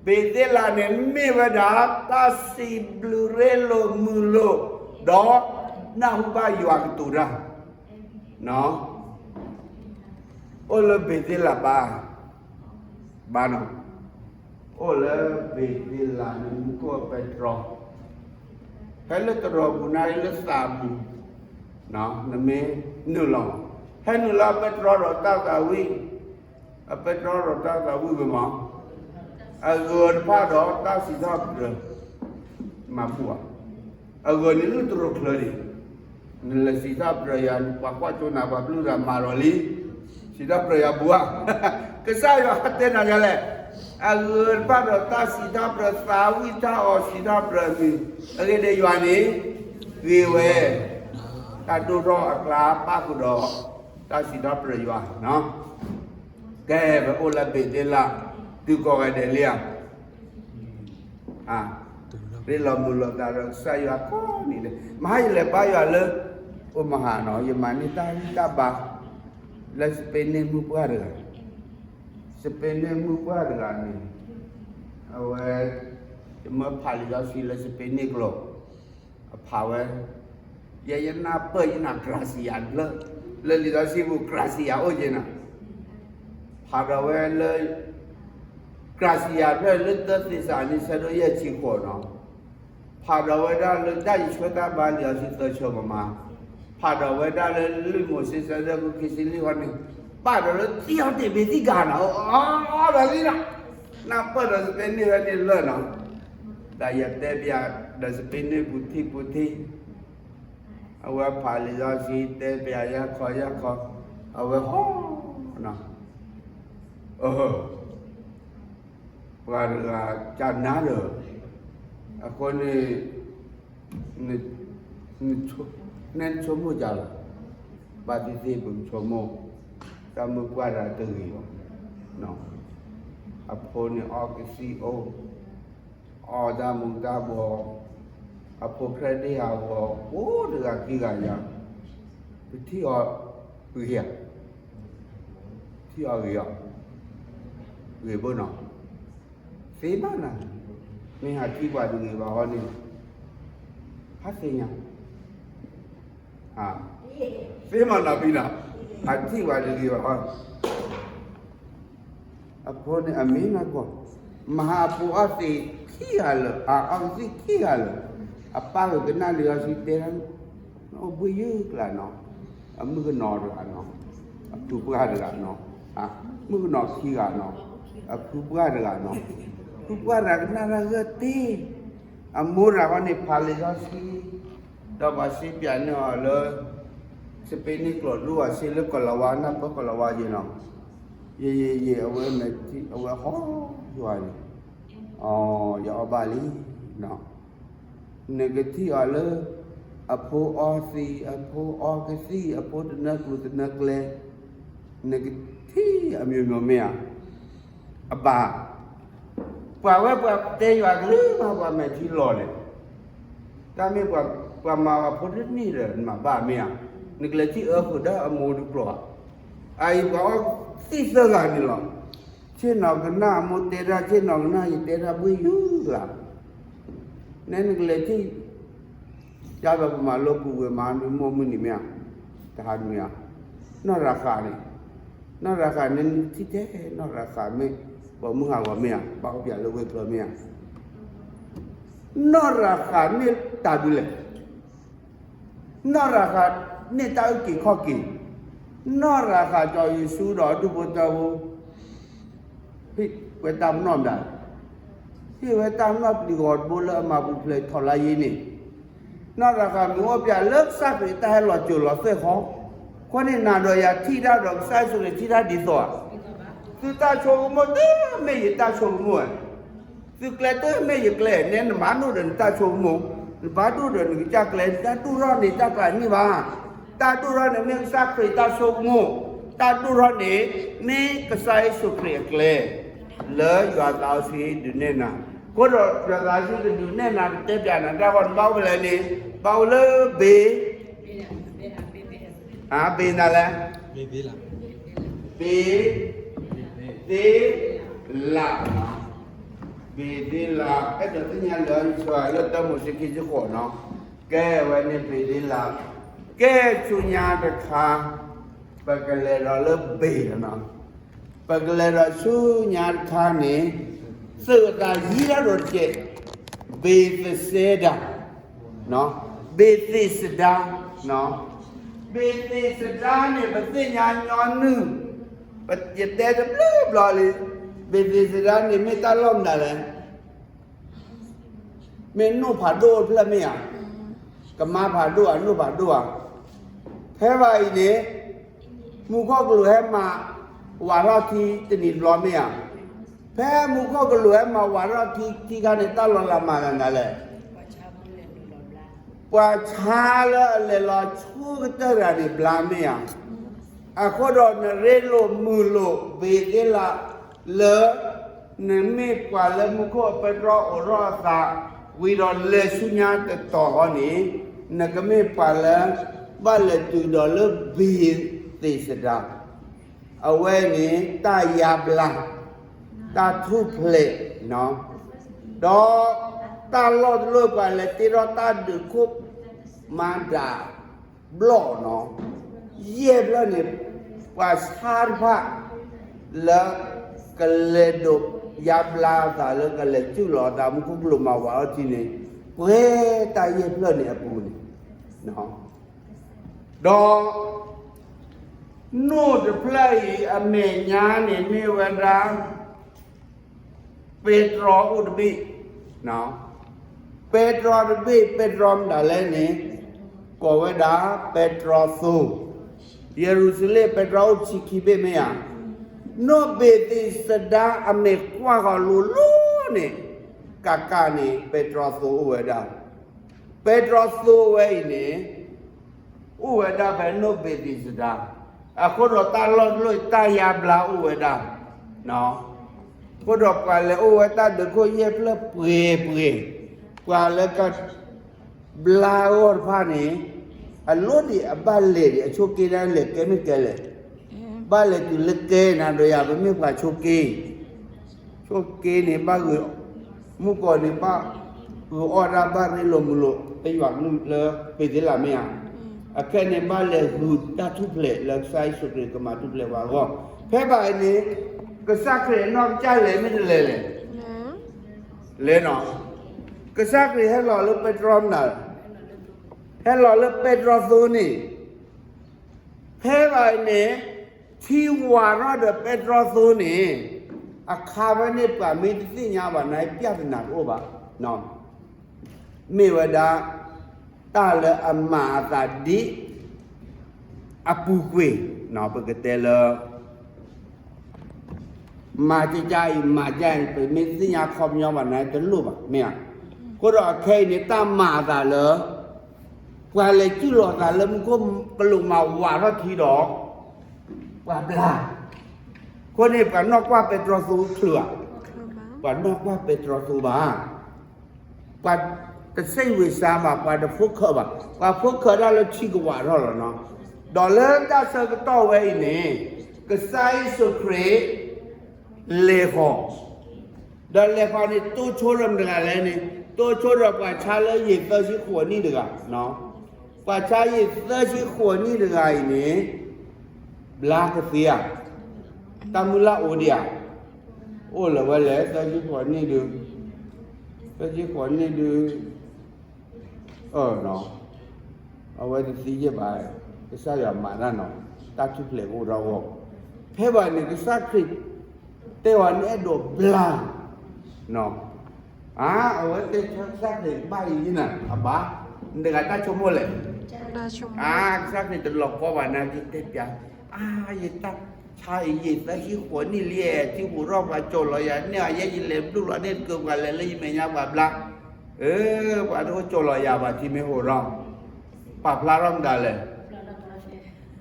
ဘ့ၤသ့လးန့ၣ် မ့ၢ်ဝဲဒၣ် တၢ်စံးဘျုးရ့လိာ်မုာ်လိာ်, ဒီးနၢ်ဟူဘၣ်ယွၤကတိၤတၢ် အိၣ်လၢဘ့ၤသ့လးဘၣ်, ဘၣ်နီၤ, အိၣ်လၢဘ့ၤသ့လးန့ၣ် မူခိၣ်အပဲတြီ, ဟဲလၢတြီၤပူၤန့ၣ် လၢသးပူၤ, နမ့ၢ်နုာ်လီၤ, ဟဲနုာ်လၢအပဲတြီဒီးတၢ်သးဝံၣ်, အပဲတြီဒီးတၢ်သးဝံၣ်ဝဲမး, အဂၢၤတဖၣ်ဒီးတၢ်စံးထီၣ်ပတြၢၤ, မၤဘူၣ်ဧါ အဂီၢ်န့ၣ်လၢတြီၤချၢန့ၣ်, နလဲၤစံးထီၣ်ပတြၢၤယၤ ပှၤကွၢ်ကၠိနၤ ပှၤဘျုးနၤမၤဒီးလံ, စံးထီၣ်ပတြၢၤယၤဘူးဧါ, ကစၢ်ယွၤတဲနၤယၤလဲၣ်, အဂၢၤတဖၣ်ဒီးတၢ်စံးထီၣ်ပတြၢၤ သးဝံၣ်တၢ်အီၣ်စံးထီၣ်ပတြၢၤမံၤ, အဂ့ၢ်ဒ်အံၤယွၤန့ၣ်, ဂ့ၤဝဲ, တၢ်ဒိၣ်ထီၣ်အကျါပၣ်ဃုာ်ဒီး, တၢ်စံးထီၣ်ပတြၢၤယွၤ, ကဲ ပအိၣ်လၢဘ့ၤသ့လး, တုၤကိးဂၤဒဲးလံဧါ ရ့လိာ်မုာ်လိာ်သးဒီးကစၢ်ယွၤကိးနံၤဒဲး, မဟါယလဲၤဘါယွၤလၢ, အိၣ်မဟါနီၤ ယမၤန့ၢ်တၢ်ဂံၢ်တၢ်ဘါ, လၢစပ့းန့ၣ်မုၣ်ပှၢ်တဂၤ, စပ့းန့ၣ်မုၣ်ပှၢ်တဂၤန့ၣ်, အဝဲ, ယမၢဖးလံာ်စီဆှံလၢစပ့းန့ၣ်ကျိာ်, အဖးဝဲ, ယဲယနၢ်ပၢၢ်ယနၢ် gracia လၢ, လၢလံာ်စီဆှံပူၤ gracia အိၣ်က့ၤနၤ, ဖးဒီးဝဲလၢ gracia ဖျၢၣ်လၢတၢသ့းစၤလနံ ဆၢဒိၣ်ယဲၢ်ဆံဃိးနီၤ, ဖးဒီးဝဲဒၣ်လၢတၢ်အံးဆှၢတၢ်ဘါလံာ်စီဆှံသၢဆၢမမါ, ဖးဒီးဝဲဒၣ်လၢလွံၢ်မိၤၡ့ဆၢဒိၣ်ဃု ခံဆံလွံၢ်ဃီန့ၣ်, ပာ်ဒီးလၢသံအီၤတ့ၢ်ဘ့ၣ်သံကၤနီၤ, အီဒီးလံနီၤ, နၢ်ပၢၢ်ဒီးစပ့းန့ၣ်ဝဲန့ၣ်လၢာ်နီၤ, ဒီးယတဲပျး, ဒီးစပ့းန့ၣ်ပူၤထံၣ်ပူၤထံၣ် အဝဲဖးလံာ်စီဆှံတဲပျးယၤခီယၤခီ, အဝဲဟီ, ပှၤတဂၤကနါဒီး, အဃိန့ၣ်, နဆိကမိၣ်ကလီၤ, ဘၣ်သ့ၣ်သ့ၣ်ပကဆိကမိၣ်, တၢ်မုၣ်ပှၢ်တဂၤတဂ့ၤဘၣ်, အဖိန့ၣ်အီကသံၣ်အိၣ် အီၣ်တၢ်မူၤတၢ်ဘှီး, အဖိ credit ဟးဂီၤ, အိၣ်တဂၤခံဂၤယၤ, ပထံၣ်အီၤဂ့ၤဧါ, ထံၣ်အီၤဂ့ၤဧါ, ဂ့ၤဘၣ်နီၤ, သ့ဘၣ်နၤ, မ့ၢ်ဟးထံၣ်ပှၤတဂ့ၤဘၣ်ဟီန့ၣ်, ဟးသ့ၣ်ညါ, သ့မးနီၤဖံနီၤ, ဟးထံၣ်ပှၤတဂ့ၤဘၣ်ဟီ အဖိန့ၣ်အမ့ၢ်နီၢ်ကီၢ်, မဟါအဖိအီသံးခံဂၤလၢာ်, အအီကသံၣ်ခံဂၤလၢာ်, အပၢ်ကကနၣ်လံာ်စီဆှံတဲ, အိၣ်ဘှံးယုၢ်ကျါနီၤ, အမုၣ်ကနီၤတဂၤနီၤ, အဖုပှၢ်တဂၤနီၤ, မုၣ်ကနီၤခံဂၤနီၤ, အဖုပှၢ်တဂၤနီၤ, ဖုပှၢ်တဂၤကနၣ်တၢ်ဂၢၢ်တ့ၢ်, အမိၢ်တဂၤဃီန့ၣ်ဖးလံာ်စီဆှံ ဒီးပှၤစံးပျးန့ၢ်အီၤလၢ စပ့းန့ၣ်ကျိာ်ဒိၣ်အဆ့လၢကီၢ်လီၤဝါ နၢ်ပၢၢ်ကီၢ်လီၤဝါယဲနီၤ, ယဲယဲယဲ အဝဲမ့ၢ်ထံၣ် အဝဲဟီယွၤန့ၣ်, ယအီၣ်ဘၣ်လံ, နကထံၣ်အီၤလၢ အဖိအီသံး အဖိအီကသံၣ် အဖိတနၢကျူၤတနၢကျဲ, နကထံၣ်အမျိုးမျိုးမ့ၢ်ဧါ, အဘၣ် ပှၤဝဲပှၤတဲယွၤကလုၢ်မး ပှၤမဲာ်ထံလီၤလဲၣ်, တၢ်မ့ၢ်ပှၤမၤအီၤဖိတန့ၢ်ဒီး နမၤဘၣ်မ့ၢ်ဧါ, နကလဲၤထံၣ်အၢဃုာ်ဒီးအမိၢ်တကျိာ်ဧါ, အအံၤပှၤအီသံးသၢဂၤန့ၣ်လီၤ, ဆ့ၣ်နီၤကနၣ်အမိၢ်တဲတၢ် ဆ့ၣ်နီၤကနၣ်ယတဲတၢ်ဘှံးယုၢ်လၢ်, နဲနကလဲၤထံၣ် ယၤဒီးပမၤလိပူၤဝဲမး မုၢ်မိၢ်မုၢ်နံၤမ့ၢ်ဧါ, တဟါနွံဧါ, နီၢ်ရၤဃးန့ၣ်, နီၢ်ရၤဃးန့ၣ် နထံၣ်ထဲ နီၢ်ရၤဃးမ့ၢ် ပိာ်မုၣ်ဟးဂီၤမ့ၢ်ဧါ, ဘၣ်အိၣ်ပၠးလၢဝ့ၢ်ဖျၢၣ်မ့ၢ်ဧါ, နီၢ်ရၤဃးန့ၣ်တၢ်ဒုးလဲၣ်, နီၢ်ရၤဃးန့ၣ်တၢ်အုၣ်က့ၤခီၣ်က့ၤ, နီၢ်ရၤဃးစီၤယိၤၡူဒီးအဒူၣ်ဖိထၢဖိ ဟ့ၣ်ဝဲတၢ်ပနီၣ်မတၤ ဟ့ၣ်ဝဲတၢ်နီၣ်ပျံၤဂီၤတဘိလၢအမၤပူၤဖျဲးထီၣ်လါယ့န့ၣ်, နီၢ်ရၤဃးမ့ၢ်အိၣ်ပၠးလၢကစၢ်ခရံာ်တၢ်ဟဲလီၤစၢၤလီၤသွဲၣ်ဃီ, အဃိန့ၣ်နၤဒီးယၤထံၣ်တၢ်ဒီးကစၢ်ယ့ၣ်ၡူးခရံာ်ထံၣ်တၢ်ဒ်သိးဧါ. သုတၢ်ဆိကမိၣ်တမ့ၢ်ယတၢ်ဆိကမိၣ်ဧါ. သုကျဲတမ့ၢ်ယကျဲ, နဲနမၤဒိၣ်ဒီးနတၢ်ဆိကမိၣ်, နဘၣ်ဒိၣ်ဒီးနကစၢ်ကျဲ, တၢ်ဒိၣ်ထီၣ်န့ၣ်တၢ်ကျးန့ၣ်ဘၣ်. တၢ်ဒိၣ်ထီၣ်န့ၣ်မ့ၢ်ကစၢ်ခရံာ်တၢ်ဆိကမိၣ်, တၢ်ဒိၣ်ထီၣ်န့ၣ် မ့ၢ်ကစၢ်ယ့ၣ်ၡူးခရံာ်အကျဲ လၢယွၤသးစီဆှံဒုးနဲၣ်နၤ, အဃိဒီးယွၤသးစီဆှံကဒုးနဲၣ်နၤကတဲပၠးနၤတၢ်ဂီၢ်န့ၣ် ဘၣ်အိၣ်ဖဲလဲၣ်န့ၣ်, ဘၣ်အိၣ်လၢဘ့, ဘ့နၤလဲၣ်, ဘ့, သ့, လး, ဘ့သ့လး, အဲၣ်ဒိးသ့ၣ်ညါလၢယွၤလၢတၢမိၤၡ့ခံဆံဃိးနီၤ, ကဲဝဲန့ၣ်ဘ့သ့လး, ကဲဆူညါတခါ ပကလဲၤဒီးလၢဘ့ၣ်လီၤနီၤ. ပကလဲၤဒီးဆူညါတခါန့ၣ်, သုးအသးယံၤဒၣ်ဒီးတကဲး, ဘ့းသ့းစဲဒၤ, ဘ့းသ့းစဒါ, ဘ့းသ့းစဒါန့ၣ် ပသ့ၣ်ညါညီနုၢ်, ယတဲတဘျီဘျီလံ, ဘ့းသ့းစဒါန့ၣ် မ့ၢ်တၢ်လီၢ်မနုၤလဲၣ်. မ့ၢ်နိၣ်ဖးဒိၣ်အိၣ်တဖျၢၣ်မ့ၢ်ဧါ, ကမါဖးဒိၣ်ဧါ, နိၣ်ဖးဒိၣ်ဧါ. ဖဲဘၣ်အံၤန့ၣ်, မူခိၣ်ကလူးဟဲမၤဝးထီၣ်ထံတနံၤတဘျီမ့ၢ်ဧါ. ဖဲမူခိၣ်ကလူးဟဲမၤဝးထီၣ်ထံခံခါန့ၣ် တၢ်လီၤလးမၤလၢနၤလဲၣ်. ပှၤဆါလၢအလဲၤလီၤဆိကတၢၢ်တဂၤန့ၣ်ဘျါမ့ၢ်ဧါ. အဃိဒီးနရ့လိာ်မုာ်လိာ်ဘ့းသ့လးလၢ နမ့ၢ်ပှၤလၢမူခိၣ်အပဲတြီအိးထီၣ်အသး ဝံၤဒီးလဲၤဆူညါတတီၤဃီန့ၣ်, နကမ့ၢ်ပှၤလၢ ဘၣ်လဲၤတုၤဒီးလၢဘ့းသ့းစဒါ, အဝဲန့ၣ် တၢ်ယါဘျါ, တၢ်ထူၣ်ဖျဲး, ဒီးတၢ်လီၢ်တလီၢ်ပှၤလဲၤတ့ထီၣ်တၢ်ဒုးခိၣ်မၤဒၣ်ဘျီၣ်နီၤ, ယဲၢ်ဖျၢၣ်န့ၣ် ပှၤဆါတဖၣ် လၢကလဲၤဒိးယါဘျါအသးလၢကလဲၤစုၣ်လီၤအသး မူခိၣ်ကလူးမၤဝးထီၣ်ထံန့ၣ်, ပှဲၤတၢ်ယဲၢ်ဖျၢၣ်န့ၣ်အပူၤန့ၣ် ဒီး နိၣ်တဖျၢၣ်အံၤအမဲာ်ညါန့ၣ်မ့ၢ်ဝဲဒၣ် ပဲတြီအိၣ်တဘ့ၣ်, ပဲတြီတဘ့ၣ် ပဲတြီမတၤလဲၣ်န့ၣ် ကိးဝဲဒၣ်ပဲတြီသိ, ယရူၤၡလ့ၣ်ပဲတြီအိၣ်ဆံခံဘ့ၣ်မ့ၢ်ဧါ, နိၣ်ဘ့းသ့းစဒါအမဲာ်ကွၢ်ဃီၤလိၤလိၤန့ၣ် ကကးန့ၣ် ပဲတြီသိအိၣ်ဝဲဒၣ် ပဲတြီသိဝဲအံၤန့ၣ် အိၣ်ဝဲဒၣ်ဖဲနိၣ်ဘ့းသ့းစဒါ, အဃိဒီးတၢ်လီၢ်တလီၢ်တၢ်ယါဘျါအိၣ်ဝဲဒၣ်, အဃိဒီးပှၤလဲၤအိၣ်ဝဲတၢ်ဒုးခိၣ်ယဲၢ်ဖျၢၣ်ပှဲၤပှဲၤ, ပှၤလၢက ဘျါဂီၢ်တဖၣ်န့ၣ် အလိၣ်ဒံးအဘၣ်လဲၤဒံး အဆိးက့ဒၣ်လဲၤကဲမ့ၢ်ကဲလဲၣ်, ဘၣ်လဲၤတုၤလၢကဲနၤဒီးယၤ ပမ့ၢ်ပှၤဆိးက့, ဆိးက့န့ၣ်ဘၣ်ဂုာ်, မုၣ်ကီၤန့ၣ်ဘၣ်ဂုာ်အီၣ်တၢ် ဘၣ်ရ့လိာ်မုာ်လိာ် ပယွၤကလုၢ်လၢဘ့းသ့းလးမ့ၢ်ဧါ, အခဲန့ၣ်ဘၣ်လဲၤဂုာ်တၢ်ထူၣ်ဖျဲးလၢကစၢ်ယ့ၣ်ၡူးခရံာ်ကမၤထူၣ်ဖျဲးပှၤအဂီၢ်, ဖဲဘၣ်အံၤန့ၣ် ကစၢ်ခရံာ်အနီၢ်ကစၢ်လဲၤမ့ၢ်တလဲၤလဲၣ် လဲၤနီၤ, ကစၢ်ခရံာ်ဟဲလီၤလၢပဲတြီမနုၤ, ဟဲလီၤလၢပဲတြီသိန့ၣ်, ဖဲဘၣ်အံၤန့ၣ် ထံဝးထီၣ်ဒီးပဲတြီသိန့ၣ်, အခါဖဲန့ၣ်ပှၤမ့ၢ်တသ့ၣ်ညါဘၣ်န့ၣ် ပြဿနာတအိၣ်ဘၣ်, မ့ၢ်ဝဲဒၣ် တၢ်လၢအမၤအသးဒ် အပူၤကွံာ်, ပကတဲလၢ မၤကကါအံၤ မၤကါအံၤ ပမ့ၢ်သ့ၣ်ညါခီပညီဘၣ်န့ၣ် တလိၣ်ဘၣ် မ့ၢ်ဧါ. အဃိဒီးအခဲအံၤန့ၣ် တၢ်မၤအသးလၢ ပှၤလဲၤစုၣ်လီၤအသးလၢမူခိၣ်ကလူးမၤဝးထီၣ်ထံဒီး ပှၤဘျါ, အဃိန့ၣ် ပှၤနီၢ်ကွၢ်ပဲတြီသိချုးဧါ, ပှၤနီၢ်ကွၢ်ပဲတြီသိဘၣ် ပှၤတစံးဝံၤစါဘၣ်, ပှၤတဖိခၢးဘၣ်, ပှၤဖိခၢးဒၣ်လၢထံကဝးထီၣ်လီၤနီၤ. ဒီးလၢတၢ်ဆၢကတီၢ်ဝဲအံၤန့ၣ် ကစၢ်ယ့ၣ်ၡူးခရံာ် လဲၤဃီၤ, ဒီးလဲၤဃီၤန့ၣ် တိဆိဒီးမတၤတဂၤလဲၣ်န့ၣ်, တိဆိဒီးပှၤဆါလၢယံာ်သၢဆံဃိးနံၣ်တဂၤ, ပှၤဆါယံာ်သၢဆံဃိးနံၣ်တဂၤအံၤန့ၣ် ဘျါကသ့ဧါ, တၢ်မုၢ်လၢ်အိၣ်ဒံးဧါ, အိၣ်လၢၤဝဲလဲၣ် သၢဆံဃိးနံၣ်ဒု, သၢဆံဃိးနံၣ်ဒု, အၢ, အဝဲတသံယဲၢ်ဘၣ်, ကစၢ်ယွၤမၤတၢ်နီၤ, တၢ်ထူၣ်ဖျဲးကအိၣ်ထီၣ်အဂီၢ်, ဖဲဘၣ်န့ၣ် ကစၢ်ခရံာ်တဲဝဲန့ၣ်အဲၣ်ဒိးဘျါ, အဝဲတဲဆၢကစၢ်ခရံာ်ဘၣ်အံၤနၤ အဘၣ်, နတဂၤတၢ်ဆိကမိၣ်လဲၣ်. အါ, ကစၢ်ခရံာ်တလီၤကီဘၣ်နာ်က့ တဲပျး, အါ, ယတၢ်ဆါအံၤ ယသၢဆံဃိးနံၣ်လံ, ထံဟူးထီၣ်ပှၤကၠိလီၤယၤန့ၢ်အယဲ ယလဲၤဘျုးလီၤန့ၢ်တကၢၤ ပှၤလဲၤလၢယမဲာ်ညါပှၤဘျါ, အၢ, ပှၤတအိၣ်ကၠိလီၤယၤဘၣ် ထံမ့ၢ်ဟူးထီၣ်, ပာ်ဖျါထီၣ်မတၤလဲၣ်.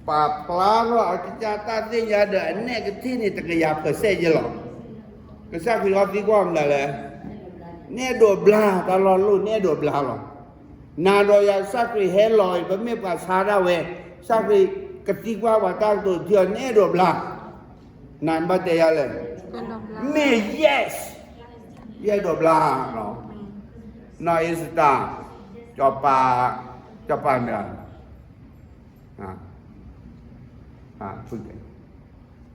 ပာ်ဖျါထီၣ်အကစၢ်တၢ်သ့ၣ်ညါဒီးအနဲၣ်ကထံၣ်န့ၣ် တကယၤpercentယဲလီၤ. ကစၢ်ခရံာ်အီၤသံကွၢ်မတၤလဲၣ်, နအဲၣ်ဒိးဘျါတၢ်လီၢ်လိၣ် နအဲၣ်ဒိးဘျါလီၤ. နၤဒီးယၤ ကစၢ်ခရံာ်ဟဲလီၤအံၤ ပမ့ၢ်ပှၤဆါဒၣ်ဝဲ, ကစၢ်ခရံာ်ကသံကွၢ်ပှၤတၢ်ကတိၤထံအီၤ နအဲၣ်ဒိးဘျါ, နဘၣ်တဲယၤလဲၣ်, မ့ၢ် yes, ယအဲၣ်ဒိးဘျါလီၤ. နီၢ်အ့စတၢ်, စီၤပၤ, စီၤပၤမတၤ နီၢ်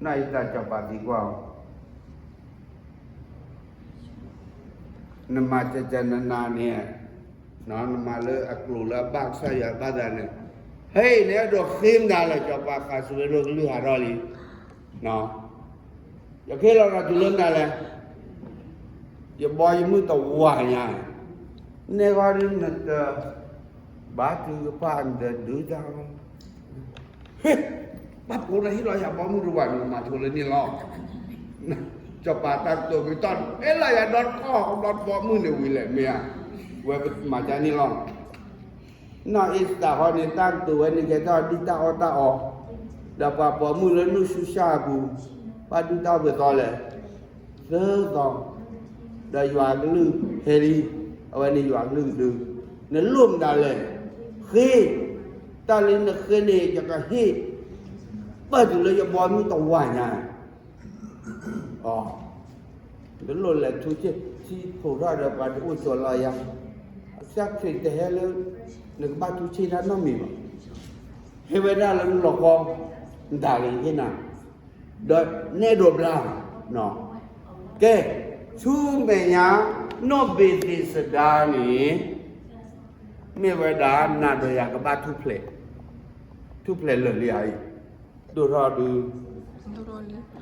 အ့စတၢ်စီၤပၤသံကွၢ်အီၤ, နမၤကကနနၤန့ၣ်, နမၤလၢအကျိၤလၢအဘၣ်ကစၢ်ယွၤဘၣ်သးန့ၣ်, ဟဲ နအဲၣ်ဒိးဃ့မတၤလဲၣ် စီၤပၤဃးစူၤဝဲဒိၣ်ကလုၢ်ဟးထီၣ်လံ, ယကဟ့ၣ်လီၤနၤတုၤလၢမတၤလဲၣ်, ယဘီယမုၢ်တဝၤညါ, နဲဃီဒုးနတ ဘါထုကဖၣ်နတဒုးတၢ်လီၤ, ဟ့ၣ်, ဘၣ်ကိးနၤဟ့ၣ်လီၤယၤဘီမုၢ်တဝၤန့ၣ် မၤဆိလၢန့ၣ်လီၤ. စီၤပၤတၢ်ကတိၤကတီၢ် ဟ့ၣ်လီၤယၤဒီတကီၢ် ဒီတဘီမုၢ်န့ၣ်ဝံၤလဲၣ်မ့ၢ်ဧါ, ဝဲပမၤကန့ၣ်လီၤ. နီၢ်အ့စတၢ်ဃီန့ၣ် တၢ်ကတိၤဝဲန့ၣ် ကဲထီၣ်ဒ်တၢ်အီၣ်တၢ်အီ, ဒီးပှၤပိာ်မုၣ်လၢနူၢ်ဆူၣ်စၢ်အပူၤ, ဘၣ်ဒုးတၢ်အိၣ်ပှဲၤသီလဲၣ်, သၢသီ, ဒီးယွၤကလုၢ်ဟဲလံ, အဝဲန့ၣ်ယွၤကလုၢ်ကဒု, နလိၣ်မတၤလဲၣ်, ဃ့, တၢ်လၢနဃ့န့ၣ် ယကဟ့ၣ်, ပၢၢ်တုၤလၢယဘီမုၢ်တဝၤညါ အ, နလိၣ်လဲၤထူဆ့ၣ်ထီၣ်ဒီးပှၤတအိၣ်ကၠီၤလီၤယၤ, ကစၢ်ခရံာ်တဟဲလၢ နကဘၣ်ထူဆ့ၣ်တၢ်နီတမံၤဘၣ်, ဟဲဝဲဒၣ်လၢနလီၤဃီ, နတၢ်ဂ့ၤဟ့ၣ်နၤ, ဒီးနအဲၣ်ဒိးဘျါ, ကဲ, ဆူမဲာ်ညါ, နီၢ်ဘ့းသ့းစဒါန့ၣ်, မ့ၢ်ဝဲဒၣ်နၤဒီးယၤကဘၣ်ထူၣ်ဖျဲး, ထူၣ်ဖျဲးလၢာ်လံဧါအံၤ, ဒိၣ်ထီၣ်ဒုး,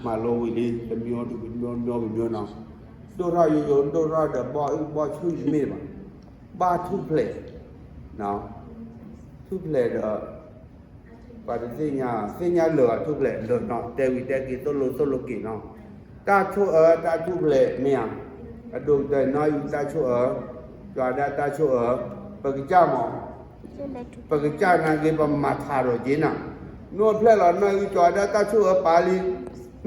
မၤလိဝံၤလံ တမံၤတမံၤမံၤမံၤ, ဒိၣ်ထီၣ်ယိယိဒိၣ်ထီၣ်ဒီးဘီၣ်အုၣ်ဘီၣ်ဆူၣ်တမ့ၢ်ဘၣ်, ဘၣ်ထူၣ်ဖျဲး, ထူၣ်ဖျဲးဒီး, ပှၤတသ့ၣ်ညါ, သ့ၣ်ညါလၢာ်ဘၣ်ထူၣ်ဖျဲးလၢာ်နီၤ တဲဝံၤတဲက့ၤသိၣ်လိသိၣ်လိက့ၤနီၤ, တၢ်ဆိၣ်အၢတၢ်ထူၣ်ဖျဲးမ့ၢ်ဧါ, အဒိၣ်ကတၢၢ်နီၢ်အံၤတၢ်ဆိၣ်အၢ, ယွၤဒၣ်တၢ်ဆိၣ်အၢ, ပကစၢ်မး ပကစၢ်နာ်က့ ပမၤထါဒီးက့ၤနၤ, နိၣ်ဖျဲၣ်လီၤနီၢ်အံၤ ကၠီၤဒၣ်တၢ်ဆိၣ်အၢပာ်လံ,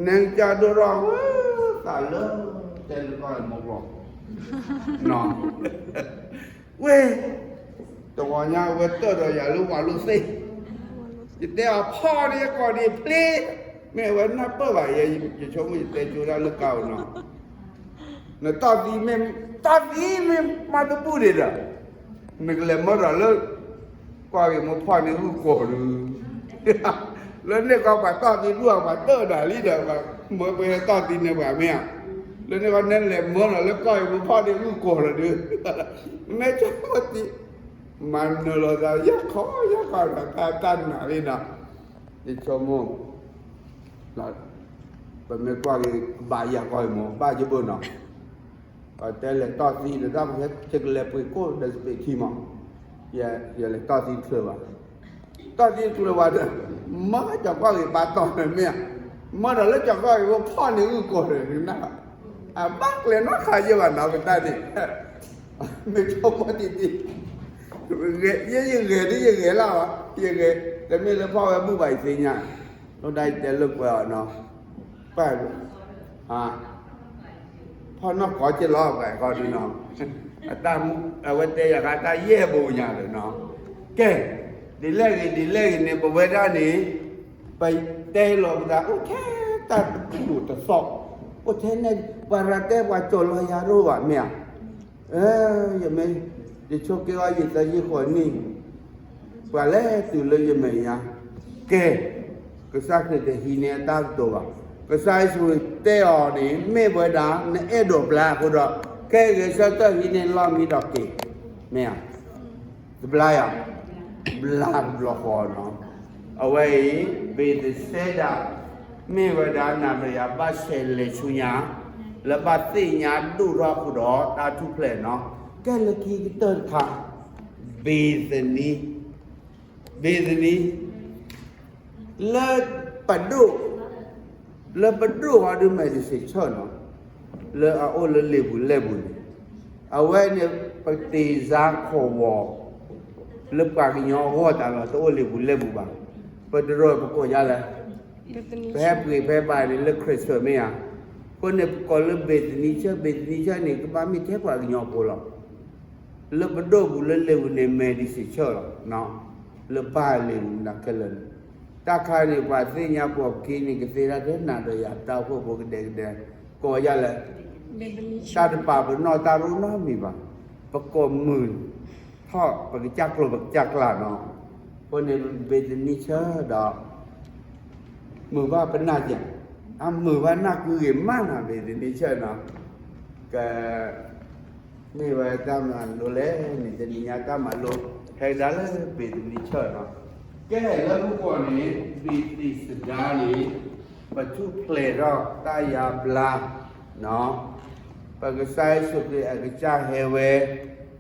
နဲကစၢ်ဒိၣ်ထီၣ်, သးလၢ, တဲလၢကီၢ်မီကျီ, ဝဲ, တဂီၤညါအဝဲတၢၢ်ဒီးယၤလၢဝၤလိသ့ၣ်, ယတဲအီၤဖီၣ်န့ၣ်ကီၢ်န့ၣ်ဖျ့, မ့ၢ်အဝဲနၢ်ပၢၢ်ဘၣ်ယဲ ယဆိကမိၣ်ယတဲကၠိဒၣ်လၢကါဧိၤနီၤ နတီၢ်သံမ့ၢ်, တီၢ်သံမ့ၢ်မၤတဘူၣ်ဒံးဒီး, နကလဲၤမၢဒီးလၢ, ကွၢ်ဂ့ၤမိၢ်ဖီၣ်န့ၣ်ဂုၢ်ကိာ်ဒုး, လၢန့ၣ်ကီးပှၤတီၢ်သံဒူၣ်အပှၤတၢၢ်ဒၣ်လံဒီး, မၢပှဲၤတီၢ်သံန့ၣ်ပှၤမ့ၢ်ဧါ, လၢန့ၣ်ကီးနဲလဲၤမၢဒီးလၢကွၢ်ဂ့ၤမိၢ်ဖီၣ်န့ၣ်ဂုၢ်ကိာ်လီၤဒုး, မ့ၢ်ဆိကမိၣ်သံ, မၤနၢၤလီၤသးယၢ်ခီယၢ်ခီဒီးတၢ်တၢ်နာ်လံနီၤ, ယဆိကမိၣ် ပမ့ၢ်ကွၢ်က့ၤဘၣ်ယၤကီၢ်အံၤမ့ၢ် ဘၣ်ယဘၢၣ်နီၤ, ပတဲလဲၤတီၢ်သံဒီးတၢ်ပှၤဟဲကလဲၤပှ့ၤကိၣ်ဒီးစပံးထံမး, ယလဲၤတီၢ်သံတချုးဘၣ်, တီၢ်သံတချုးဘၣ်ဒီး, မၢကၠီၤကွၢ်ဂ့ၤဘါတီၢ်န့ၣ်မ့ၢ်ဧါ, မၢဒီးလၢကၠီၤကွၢ်ဂ့ၤမိၢ်ဖီၣ်န့ၣ်ဂုၢ်ကိာ်ဒီးနၤ, အဘၣ်ကျဲၤနီၢ်ခးယဲၢ်ဘၣ်နီၤပတၢ်န့ၣ် မ့ၢ်ဆိကမိၣ်တံၢ်တံၢ်, ယဲယဂဲၤဒ်ယဂဲၤလၢ်ဘၣ်, ယဂဲၤ, တမ့ၢ်လၢဖီၣ်ဝဲဘူၣ်ဘၣ်ယသ့ၣ်ညါ, လီၤဒၣ်ယတဲလိာ်ကွဲအီၤနီၤ, ပၢ်, ဖီၣ်နီၢ်ကီၢ်က့ၤလီၤဘၣ်ဃီဒုးနီၤ, အတၢ်မူ, အဝဲတဲယၤဃါတၢ်ယဲၢ်ဘိညါဒီးနီၤ, ကဲ, ဒ်လဲၣ်ဂ့ၤဒ်လဲၣ်ဂ့ၤန့ၣ် ပဝဲဒၣ်န့ၣ်, ပတဲလီၤပသးအိၣ်ထဲတၢ်တပူၤတသီၣ်, အိၣ်ထဲန့ၣ် ပှၤရၤတဲပှၤကၠီၤလီၤယၤရိၣ်ဘၣ်မ့ၢ်ဧါ ယမ့ၢ်, ယဆိက့ၤအီၤယသၢဆံဃိးနံၣ်, ပှၤလဲၤတုၤလၢယမဲာ်ညါ, ကဲ, ကစၢ်ခရံာ်တဟံးန့ၢ်အတၢ်ကတိၤဘၣ်, ကစၢ်ယ့ၣ်ၡူးခရံာ်တဲအီၤန့ၣ် မ့ၢ်ဝဲဒၣ် နအဲၣ်ဒိးဘျါအဃိဒီး, ကဲဂဲၤဆၢထၢၣ်ဟံးန့ၢ်လီၢ်မံဒီးက့ၤ, မ့ၢ်ဧါ တဘျါယၤ, ဘျါတဘျီဃီနီၤ, အဝဲအံၤ, ဘ့းသစဲဒၤ, မ့ၢ်ဝဲဒၣ်နၤဒီးယၤဘၣ်ဆဲးလဲၤဆူညါ, လၢဘၣ်သ့ၣ်ညါဒိၣ်ထီၣ်ဃုာ်ဒီးတၢ်ထူၣ်ဖျဲးနီၤ, ကဲလၢခံကတၢၢ်တခါ, ဘ့ၤသနံ, ဘ့ၤသနံ, လၢပဒိၣ်, လၢပဒိၣ်ဟီဒုး Methodist Church နီၤ, လၢအအိၣ်လၢလ့ၣ်ပူၤလဲၣ်ပူၤန့ၣ်, အဝဲန့ၣ် ပတ့ၢ်စါခီၣ်ဝီၤ လၢပှၤကညီအဂီၢ်တၢ်လီၤ, တအိၣ်လ့ၣ်ပူၤလဲၣ်ပူၤဘၣ်. ပတရိးပကိးယါလဲၣ်, ပဟဲပှ့ၤဖဲဘၣ်န့ၣ်လၢ Christian မ့ၢ်ဧါ, အဃိန့ၣ် ပကိးလၢ Bethany Church, Bethany Church န့ၣ် ကဘၣ်မ့ၢ်ထဲပှၤကညီဖိလီၤ. လၢပဒိၣ်ပူၤလၢလ့ၣ်ပူၤန့ၣ် Methodist Church လီၤ, လၢဘၣ်လ့ၣ်ပူၤနၤခဲလၢာ်န့ၣ်, တၢ်ခါန့ၣ် ပှၤသ့ၣ်ညါပိာ်ခံန့ၣ် ကသ့ဒၣ်ထဲနၤဒီးယၤတၢ်အိၣ်ဖှိၣ်ဖိကဒဲကဒဲ, ကိးယါလဲၣ်, တၢ်တပာ်ပနီၣ်တၢ်ရိၣ်နီတမံၤဘၣ်, ပကိးမုာ်ထီၣ်ပကစၢ်ကျိာ်ပကစၢ်ကျၢ်နီၤ, အဃိန့ၣ် Bethany Church ဒီး မုာ်ဘၣ်ပနၢ်ကဲ, အမုာ်ဘၣ်နၢ်ကုဂ့ၤမးနၤ Bethany Church နီၤ, က မ့ၢ်ဝဲတၢ်မၤလိလဲၣ်န့ၣ် တနံၤညါတၢ်မၤလိ ဟဲကဒါလၢ Bethany Church နီၤ, ကဲလၢမုၢ်ကီၢ်န့ၣ် ဘ့ၤသ့းစဒါန့ၣ် ပထူၣ်ဖျဲးထီၣ်တၢ်ယါဘျါ ပကစၢ်ယ့ၣ်ၡူးခရံာ်အကစၢ်ဟဲဝဲ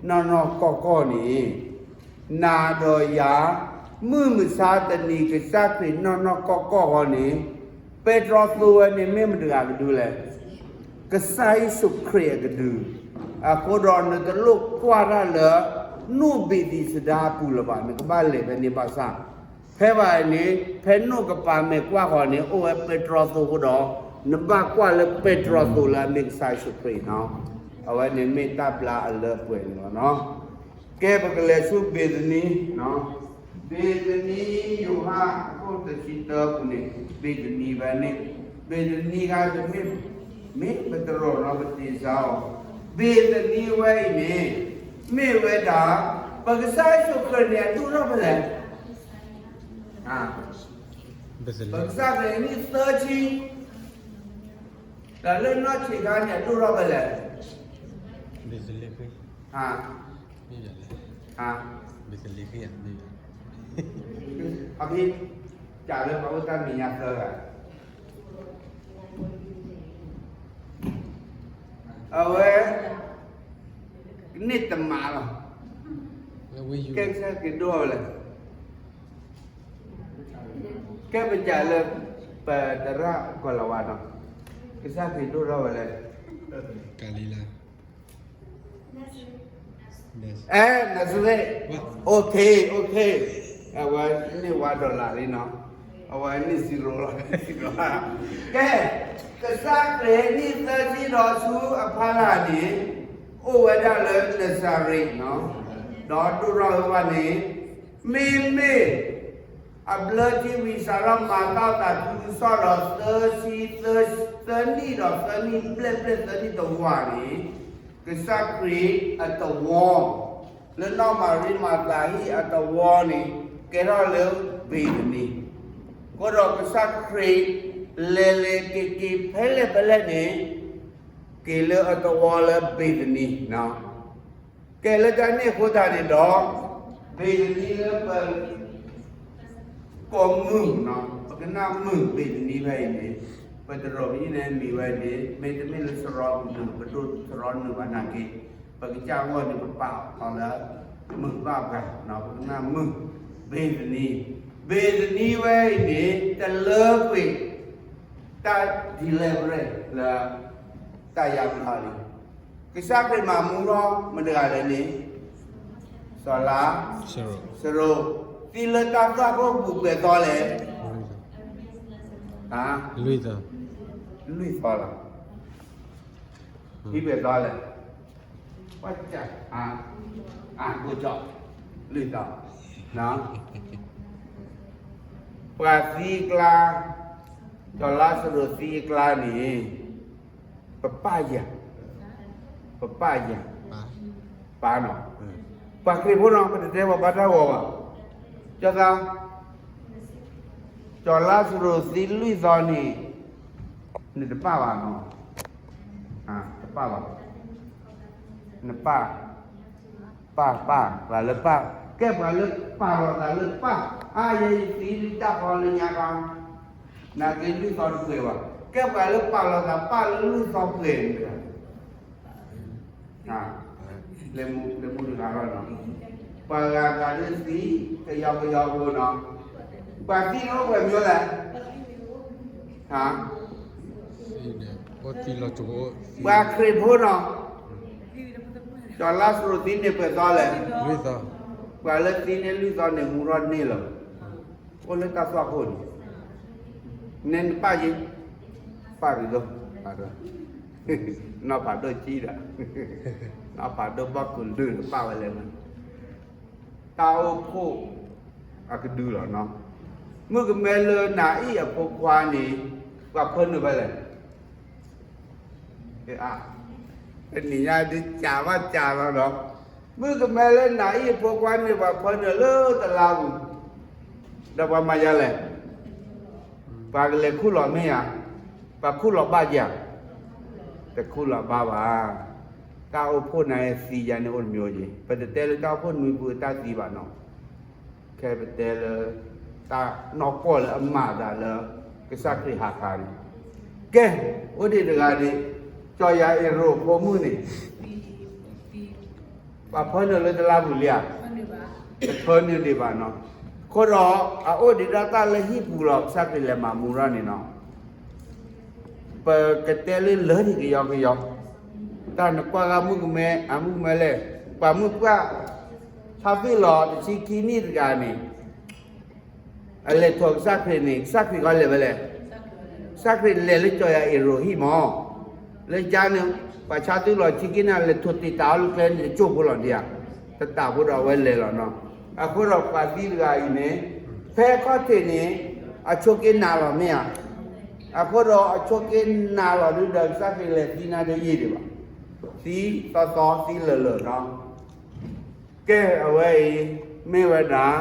နီၢ်နီၢ်ကီၢ်ကီၢ်န့ၣ် နၤဒီးယၤ မုၢ်မဆါတနံၤ ကစၢ်ခရံာ်နီၢ်နီၢ်ကီၢ်ကီၢ်ဃီန့ၣ် ပဲတြီသိဝဲန့ၣ်မ့ၢ်မတဂၤကဒုလဲၣ်. ကစၢ်ယ့ၣ်ၡူးခရံာ်အကဒု, အဃိဒီးနတလိၣ်ကွၢ်တၢ်လၢ နိၣ်ဘ့ၤသ့းစဒါအပူၤလၢၤဘၣ်, နကဘၣ်လဲၤဖဲန့ၣ်ဘၣ်ဆၣ်, ဖဲဘၣ်န့ၣ် ဖဲနိၣ်ကပၤမဲာ်ကွၢ်ဃီန့ၣ် အိၣ်ဝဲပဲတြီသိအဃိဒီး နဘၣ်ကွၢ်လၢပဲတြီသိလၢအမ့ၢ်ကစၢ်ယ့ၣ်ၡူးခရံာ်နီၤ, အဝဲန့ၣ်မ့ၢ်တၢ်ဘျါအလၢပှဲၤန့ၣ်လီၤနီၤ. ကဲပကလဲၤဆူ Bethany, Bethany ယိၤဟၣ်အခိၣ်တဆံတၢပူၤန့ၣ် Bethany ဖဲန့ၣ်, Bethany ခါတမ့ၢ်, မ့ၢ်ပတရိးနီၤ ပတ့ၢ်စါအီၤ, Bethany ဝဲအံၤန့ၣ် မ့ၢ်ဝဲဒၣ် ပကစၢ်ယ့ၣ်ၡူးခရံာ်န့ၣ် အဒိၣ်ထီၣ်ဖဲလဲၣ်, ပကစၢ်ခရံာ်နံၣ်သၢဆံ, ဒီးလၢနီၢ်ဆံးခါန့ၣ် အဒိၣ်ထီၣ်ဖဲလဲၣ်, အဖဲ ကးလၢပှၤအိၣ်တၢ်မဲာ်ညါသၢဂၤ အဝဲ န့ၣ်တမးလီၤ. ကဲကစၢ်ခရံာ်ဒိၣ်ထီၣ်ဖဲလဲၣ်, ကဲပကးလၢ ပတရၣ်ကီၤလၤဝါနီၤ, ကစၢ်ခရံာ်ဒိၣ်ထီၣ်ဖဲလဲၣ်, ကလံၤလါ အဲ နၤစရ့း, OK, OK, အဝဲန့ၢ်ဝါ dollar လံနီၤ, အဝဲန့ၢ် zero လီၤ, zero လီၤ. ကဲ, ကစၢ်ခရံာ်နံၣ်သၢဆံဒီးဆူအဖီလာ်န့ၣ် အိၣ်ဝဲဒၣ်လၢနၤစရ့းနီၤ, ဒီးဒိၣ်ထီၣ်ဝဲန့ၣ် မ့မ့ၢ် အဘျၢထံဝံၤစးထီၣ်မၤတၢ်သးခုကစီၣ်ဒီးသၢဆံ, သၢနံၣ်ဒီးသၢနံၣ်ဘျဲၣ်ဘျဲၣ်သၢနံၣ်တဝာ်န့ၣ်, ကစၢ်ခရံာ်အသဝီ လၢနီၢ်မၤရံမၤသးဟံၣ်အသဝီန့ၣ် ကဲထီၣ်လၢ Bethany, အဃိဒီးကစၢ်ခရံာ် လဲၤလဲၤက့ၤက့ၤဖဲလဲၣ်ဖဲလဲၣ်န့ၣ် က့ၤလၢအသဝီလၢ Bethany နီၤ. ကဲလၢတၢ်န့ၣ်အဃိသတးန့ၣ်ဒီး Bethany လၢပ ကိးမုၢ်နီၤ, ပကနၣ်မုၢ် Bethany ဖဲအံၤန့ၣ်, ပတရိးပဟံၣ်န့ၣ်မံၤဝဲန့ၣ် မ့တမ့ၢ်လၢစရီပူၤန့ၣ် ပဒိၣ်စရီနုာ်ဘၣ်နာ်က့, ပကစၢ်အဂီၢ်န့ၣ် ပပာ်အီၤလၢ မုၢ်ဘၣ်ပှၤနီၤ, ပကနၣ်မုၢ် Bethany, Bethany ဝဲအံၤန့ၣ် တလၢကွံာ် တၢ် deliverance လၢ တၢ်ယါဘျါလံ. ကစၢ်ခရံာ်မၤမူထီၣ်မတဂၤလဲၣ်န့ၣ်, စီၤလါစရူး, သံလၢတၢ်သွၣ်ခိၣ်ပူၤပှဲၤသီလဲၣ်, လွံၢ်သီ, လွံၢ်သီလီၤ, သံပှဲၤသီလဲၣ်, ပှၤက, အါ, ကိကီ, လွံၢ်သီ, ပှၤသံအကျါ, စီၤလါစရူးသံအကျါန့ၣ် ပပၢ်ယၤ, ပပၢ်ယၤ, ပၢ်နီၤ, ပှၤခရံာ်ဖိနီၤ ပတတဲပှၤဘါတၢ်ဂီၤဘၣ်, ကၠီသး, စီၤလါစရူးသံလွံၢ်သီန့ၣ် နတပၢ်ဘၣ်နီၤ, တပၢ်ဘၣ်, နပၢ်, ပၢ်, ပၢ်, ပှၤလၢပၢ်, ကဲပှၤလၢပၢ်လီၤသးလၢပၢ်, အါယဲယသံလံတၢ်ဃီလၢညါဃီ, နာ်က့လွံၢ်သီတပှဲၤဘၣ် ကဲပှၤလၢပာ်လီၤသးပာ်လၢလူၢ်သီပှဲၤန့ၣ်တဂၤ, လၢမူတဂၤလီၤနီၤ, ပှၤဂၤဂၤဒုးသံ ကယီကယီဖိနီၤ, ပှၤသံန့ၣ်အိၣ်ပှဲၤမံၤလဲၣ်, ပှၤခရံာ်ဖိနီၤ, စီၤလါစရူးသံန့ၣ်ပှဲၤသီလဲၣ်, ပှၤလၢသံန့ၣ်လွံၢ်သီန့ၣ်မူထီၣ်န့ၢ်လီၤ, အိၣ်လၢတၢ်သွၣ်ခိၣ်န့ၣ်, နဲနပာ်ယံၤ, ပာ်က့ၤသိး, နီၢ်ဖးဒိၣ်ကံဒီး, နီၢ်ဖးဒိၣ်ဘီၣ်ကလုာ်ဒီးပာ်ဝဲလဲၣ်, တၢ်အိၣ်ဖှိၣ်အကဒုလီၤနီၤ, မုၣ်ကမဲလၢနၤအံၤအဖိခွါန့ၣ်, ပှၤဖၢနုာ်ဖဲလဲၣ် တနံၤညါဒုးကးဘၣ်ကးလီၤဒီး, မုၣ်ကမဲလၢနၤအံၤအဖိခွါန့ၣ် ပှၤဖၢနုာ်လၢတလါပူၤ, ဒီးပှၤမၤယၤလဲၣ်, ပှၤကလဲၤခူၣ်လီၤမ့ၢ်ဧါ, ပှၤခူၣ်လီၤဘၣ်ဧါ, တခူၣ်လီၤဘၣ်ဘၣ်, တၢ်အိၣ်ဖှိၣ်နၤသံယၤန့ၣ်အိၣ်တမံၤယ့ၤ, ပတတဲလၢတၢ်အိၣ်ဖှိၣ်နွံပူၤတၢ်သံဘၣ်နီၤ ခဲပတဲလၢ တၢ်နီၢ်ကီၢ်လၢအမၤသးလၢ ကစၢ်ခရံာ်ဟးခါန့ၣ်, ကဲ, အိၣ်ဒံးတဂၤဒံး, စီၤယၤအ့ရိးဖိမုၣ်န့ၣ်, ပှၤဖၢနုာ်လၢတလါပူၤလံဧါ, တဖၢနုာ်ဒံးဘၣ်နီၤ, အဃိဒီး အအိၣ်ဒံးဒၣ်တၢ်လၢဟံၣ်ပူၤလီၤ ကစၢ်ခရံာ်လဲၤမၤမူထီၣ်န့ၣ်နီၤ ပကတဲလၢလၢန့ၣ်ကယီကယီ, တၢ်နကွၢ်ဂၤမုၣ်ကမဲ, အမုၣ်ကမဲလဲၣ်, ပှၤမုၣ်ပှၢ်, ဆါသွံၣ်လီၤတဆံခံနံၣ်တဂၤန့ၣ်, အလဲၤထီၣ်ကစၢ်ခရံာ်န့ၣ် ကစၢ်ခရံာ်ကီလဲၤဝဲလဲၣ်, ကစၢ်ခရံာ်လဲၤလၢစီၤယၤအ့ရိးဟံၣ်မး, လၢကါန့ၣ်, ပှၤဆါသွံၣ်လီၤဆံခံနံၣ် လဲၤထီၣ်တ့ၢ်တၢ်အီၤလၢကျဲန့ၣ် တကၠိၢ်ဖိလီၤဒံးဧါ, တတၢ်ဖိဒီးအဝဲလဲၤလီၤနီၤ, အဃိဒီးပှၤသံတဂၤအံၤန့ၣ်, ဖဲခီၣ်ထံးန့ၣ်, အဆိးက့နးလီၤမ့ၢ်ဧါ အဃိဒီးအဆိးက့နးလီၤဒုဒီး ကစၢ်ခရံာ်လဲၤသံနၤတယံာ်ဒံးဘၣ်, သံသီသီသံလၢာ်လၢာ်နီၤ, ကဲအဝဲအံၤ, မ့ၢ်ဝဲဒၣ်,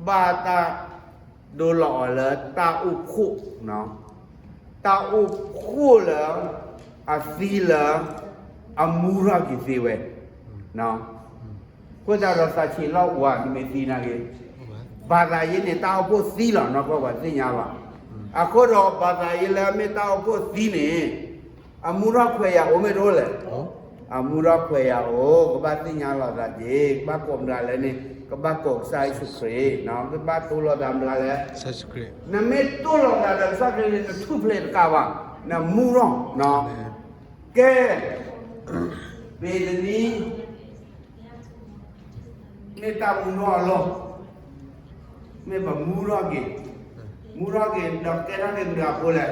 ဘၣ်တၢ်ဒိလီၤအီၤလၢတၢ်အိၣ်ဖှိၣ်, တၢ်အိၣ်ဖှိၣ်လၢ, အသံလၢ, အမူထီၣ်က့ၤသ့ဝဲ အဃိသတးဒီးသးဆံးလီၢ်အိၣ်ဧါ နမ့ၢ်သံနာ်က့ၤ, ဘၣ်သးယ့န့ၣ် တၢ်အိၣ်ဖှိၣ်သံလီၤ နီၢ်ကီၢ်ပှၤသ့ၣ်ညါဘၣ်, အဃိဒီးဘၣ်သးယ့လၢအမ့ၢ်တၢ်အိၣ်ဖှိၣ်သံန့ၣ်, အမူထီၣ်ခွဲးယာ်အိၣ်မ့ၢ်တအိၣ်လဲၣ်, အမူထီၣ်ခွဲးယာ်အိၣ် ကဘၣ်သ့ၣ်ညါလီၤသးက့ၤ ကဘၣ်ကိးမတၤလဲၣ်န့ၣ် ကဘၣ်ကိးကစၢ်ယ့ၣ်ၡူးခရံာ် ကဘၣ်တိၢ်လီၤသးမတၤလဲၣ်, နမ့ၢ်တိၢ်လီၤသးဒီးကစၢ်ခရံာ်န့ၣ် နထူၣ်ဖျဲးတကးဘၣ်, နမူထီၣ်, ကဲ, မ့ၢ်တနံၤ မ့ၢ်တၢ်မူထီၣ်အလီၢ်, မ့ၢ်ပမူထီၣ်က့ၤ, မူထီၣ်က့ၤ ဒီးကဲထီၣ်က့ၤမတၤဖိလဲၣ်,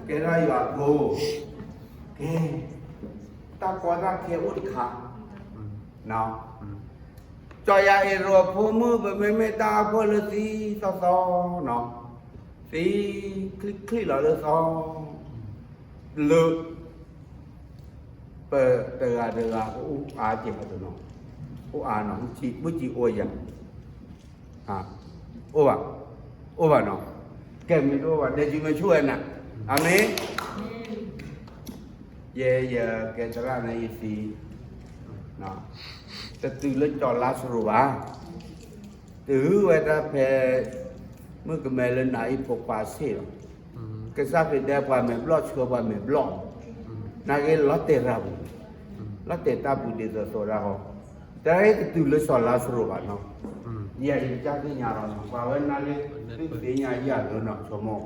ကဲထီၣ်ယွၤဖိ, ကဲ, တၢ်ကီတၢ်ခဲအိၣ်တခါ, စီၤယၤအ့ရိးအဖိမုၣ် ပမ့မ့ၢ်တၢ်အိၣ်ဖှိၣ်လၢသံသီသီနီၤ, သံချံချံလီၤလၢသီ, လၢ ပတဂၤတဂၤ အိၣ်အါကဲးပတနီၤ, အိၣ်အါနီၤ, မုၢ်ကံအိၣ်ယၤ, အိၣ်ဘၣ်, အိၣ်ဘၣ်နီၤ, ကဲမ့ၢ်တအိၣ်ဘၣ် ဒဲက့ၤမ့ၢ်ဆူၣ်ဝဲနၤ, အၤမ့ၣ်, ယဲယကဲသရၣ်န့ၣ်ယသံ, တတုၤလၢစီၤလါစရူးဘၣ်, တုၤဝဲဒၣ်ဖဲ မုၣ်ကမဲလၢနၤအံၤဖိခွါဆ့ၣ်လီၤ, ကစၢ်ခရံာ်တဲပှၤမဲာ်ဘျီၣ်ဆှၢပှၤမဲာ်ဘျီၣ်, နာ်က့လီၤတဲာ်ရၤပူၤ, လီၤတဲာ်တၢ်ပူၤဒ်သိးသိးတၢ်ဃီ, တၢ်ဟဲတတုၤလၢစီၤလါစရူးဘၣ်နီၤ, ယဲယကစၢ်သ့ၣ်ညါလီၤနီၤ ပှၤဝဲနာ်က့, သုသ့ၣ်ညါယၤလၢနီၤ ဆိကမိၣ်,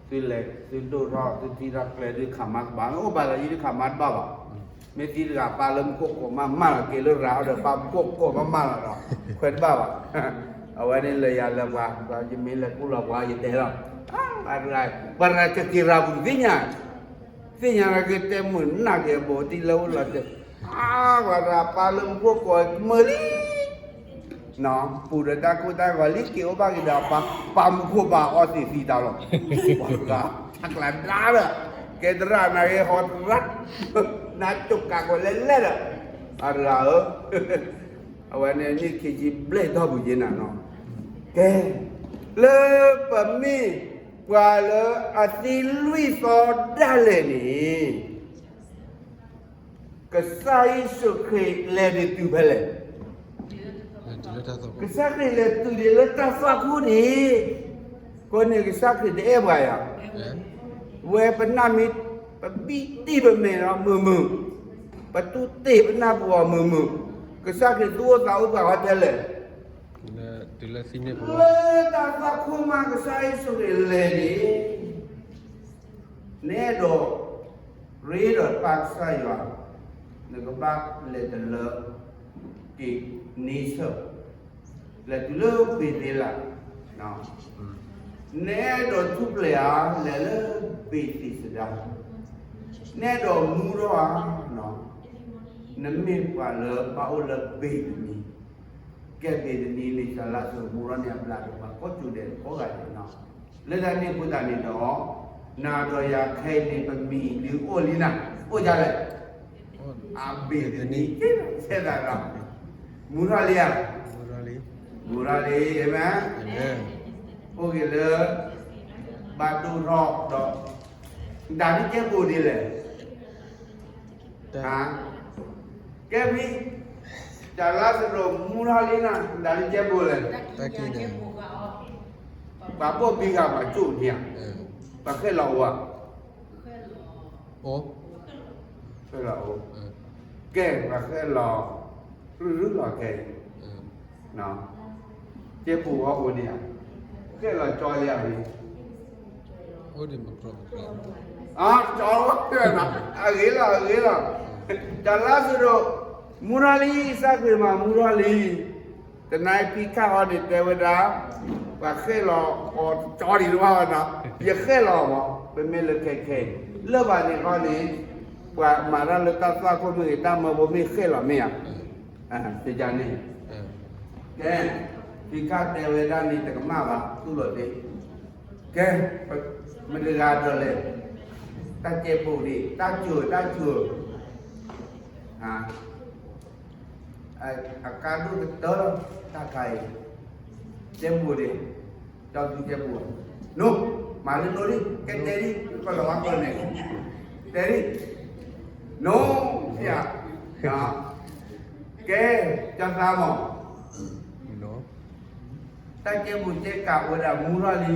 သုလဲၤသုဒိၣ်ထီၣ် သုထံၣ်ထီၣ်ကျဲ သုခးမါကဘၣ် မ့ၢ်အိၣ်ဘၣ်လီၤယံၤ တခးမါတဘၣ်ဘၣ်, မ့ၢ်သံတဂၤပၢ်လၢမူခိၣ်ကိးမးမၢ်လီၤ က့ၤလၢရၤအီၤဒီးပၢ်မူခိၣ်ကိးမးမၢ်လီၤဒီး, ခွဲးတဘၣ်ဘၣ်, အဝဲန့ၣ်လၢယၤလၢပှၤ, ယမ့ၢ်လဲၤကူၣ်လီၤပှၤယတဲလီၤ, ပှၤတဂၤကက့ၤရၤပူၤသ့ၣ်ညါ, သ့ၣ်ညါလၢကတဲမုာ်နာ်က့ၤအဘူးတံၢ်လၢအိၣ်လီၤတဲာ်, ပှၤတဂၤပၢ်လၢမူခိၣ်ကိးမုာ်လံ ပူၤဒီးတၢ်ကိၢ်တၢ်ဂီၤလံ က့ၤအိၣ်ဘၣ်က့ၤဒီးပၢ်မူခိၣ်ဘၣ်အီသံးသံတၢ်လီၤ, ပှၤတဂၤတၢ်ကျါဒါဒီး, ကဲသရၣ်နာ်က့ၤဟီတရၣ်, နၢ်ကၠိၣ်ကးကီးလဲၣ်လဲၣ်ဒီး, ပှၤတဂၤဧၢ, အဝဲန့ၣ်န့ၣ်ခ့ဆံဘျဲၣ်ထီၣ်ပူၤက့ၤနၤနီၤ, ကဲ, လၢပမ့ၢ်ပှၤလၢအသံလွံၢ်သီဒၣ်လဲာ်န့ၣ် ကစၢ်ယ့ၣ်ၡူးခရံာ်လဲၤဒံးတုၤဖဲလဲၣ်, ကစၢ်ခရံာ်လဲၤတုၤဒံးလၢတၢ်သွၣ်ခိၣ်န့ၣ်, ကိးန့ၣ်ကစၢ်ခရံာ်တအဲၣ်ပှၤယၤ, ဝဲပနၢ်မ့ၢ် ပဘံၣ်တ့ၢ်ပမဲာ်ဒီးမုာ်မုာ်, ပတူၢ်တ့ၢ်ပနၢ်ပူၤအီၤမုာ်မုာ်, ကစၢ်ခရံာ်သူၣ်အိၣ်သးအိၣ်ပှၤဝဲထဲလဲၣ်. လၢတၢ်သွၣ်ခိၣ်မးကစၢ်ယ့ၣ်ၡူးခရံာ်လဲၤန့ၣ်, နအဲၣ်ဒိးရ့ဒီးပၢ်ကစၢ်ယွၤ, နကဘၣ်လဲၤတလၢ က့ၤန့ဆၢၣ်, လဲၤတုၤလၢဘ့ၤသ့လး, နအဲၣ်ဒိးထူၣ်ဖျဲးဧါ, လဲၤလၢဘ့ၤသ့းစဒၤ, နအဲၣ်ဒိးမူထီၣ်ဧါ, နမ့ၢ်ပှၤလၢဘၣ်အိၣ်လၢဘ့ၤသနံ, ကဲဘ့ၤသနံန့ၣ် စီၤလါစရူးမူထီၣ်န့ၣ်အဘျးဒိၣ်မး ကိးကၠူၤဒဲးကိးဂၤဒဲးနီၤ, လၢတၢ်န့ၣ်အဃိသတးန့ၣ်ဒီး နၤဒီးယၤခဲအံၤန့ၣ် ပမံၤဒုးအိၣ်လံနၤ, အိၣ်ဒ်လဲၣ်, အဘ့ၤသနံ, ဆဲးသးဒီး, မူထီၣ်လံဧါ, မူထီၣ်လံ, အၤမ့ၣ်, အိၣ်က့ၤလၢ ဘၣ်ဒိၣ်ထီၣ်ဒီး, ဒၣ်ဒ်ကဲဘိၣ်ဒ်လဲၣ် ကဲဖံ, စီၤလါစရူးမူထီၣ်လံနၤ ဒၣ်ဒ်ကဲဘိၣ်လဲၣ်, ပှၤဘိၣ်ဘံဂၤပှၤကၠိၣ်န့ၣ်ဧါ, ပှၤဃဲၣ်လီၤအိၣ်ဧါ, ဃဲၣ်လီၤအိၣ်, ကဲပှၤဃဲၣ်လီၤ, ရုရုလီၤကဲအံၤ ကဲပူၤဝဲအိၣ်န့ၣ်ဧါ, ဃဲၣ်လီၤကၠီလံဧါ, ကၠီဝဲ, အဂ့ၤလီၤ အဂ့ၤလီၤ, စီၤလါစရူး မူထီၣ်လံ, ကစၢ်ခရံာ်မၤမူထီၣ်လံ, တနံၤအံၤဖံခၣ်ဃီန့ၣ်တဲဝဲဒၣ်, ပှၤဃဲၣ်လီၤအီၤကၠီဒံးတဘၣ်ဘၣ်နီၤ, ယဃဲၣ်လီၤမး, ပမ့ၢ်လၢခဲခဲအံၤ, လၢဘၣ်န့ၣ်ဃီန့ၣ်, ပှၤမၤတၢ်လၢတၢ်သွၣ်ခိၣ်မ့ၢ်ဂ့ၤ တၢ်မၢဖိမ့ၢ်ဃဲၣ်လီၤမ့ၢ်ဧါ, သ့ၣ်ညါန့ၣ်, ကဲ, ဖံခၣ်တဲဝဲဒၣ်န့ၣ်တကမၣ်ဘၣ် တူၢ်လိာ်သ့, ကဲ, မတၤတဂၤဒီးလဲၣ်, တၢ်ကဲဘိၣ်ဒံး တၢ်စၢၤ တၢ်စၢၤ, အကါဒိၣ်ကတၢၢ်လီၤ တၢ်ခါအံၤ, ကဲဘိၣ်ဒံး, ကၠီသူကဲဘိၣ်, နိ, မၤလၢနိဒံး ကဲတဲဒံး ကလီၤဝါကျိၤန့ၣ်, တဲဒံး, နိ, ဖံဧါ, ကဲ, ကၠီသးမး တၢ်ကဲဘိၣ်ကဲကးဝဲဒၣ်မူထီၣ်လံ,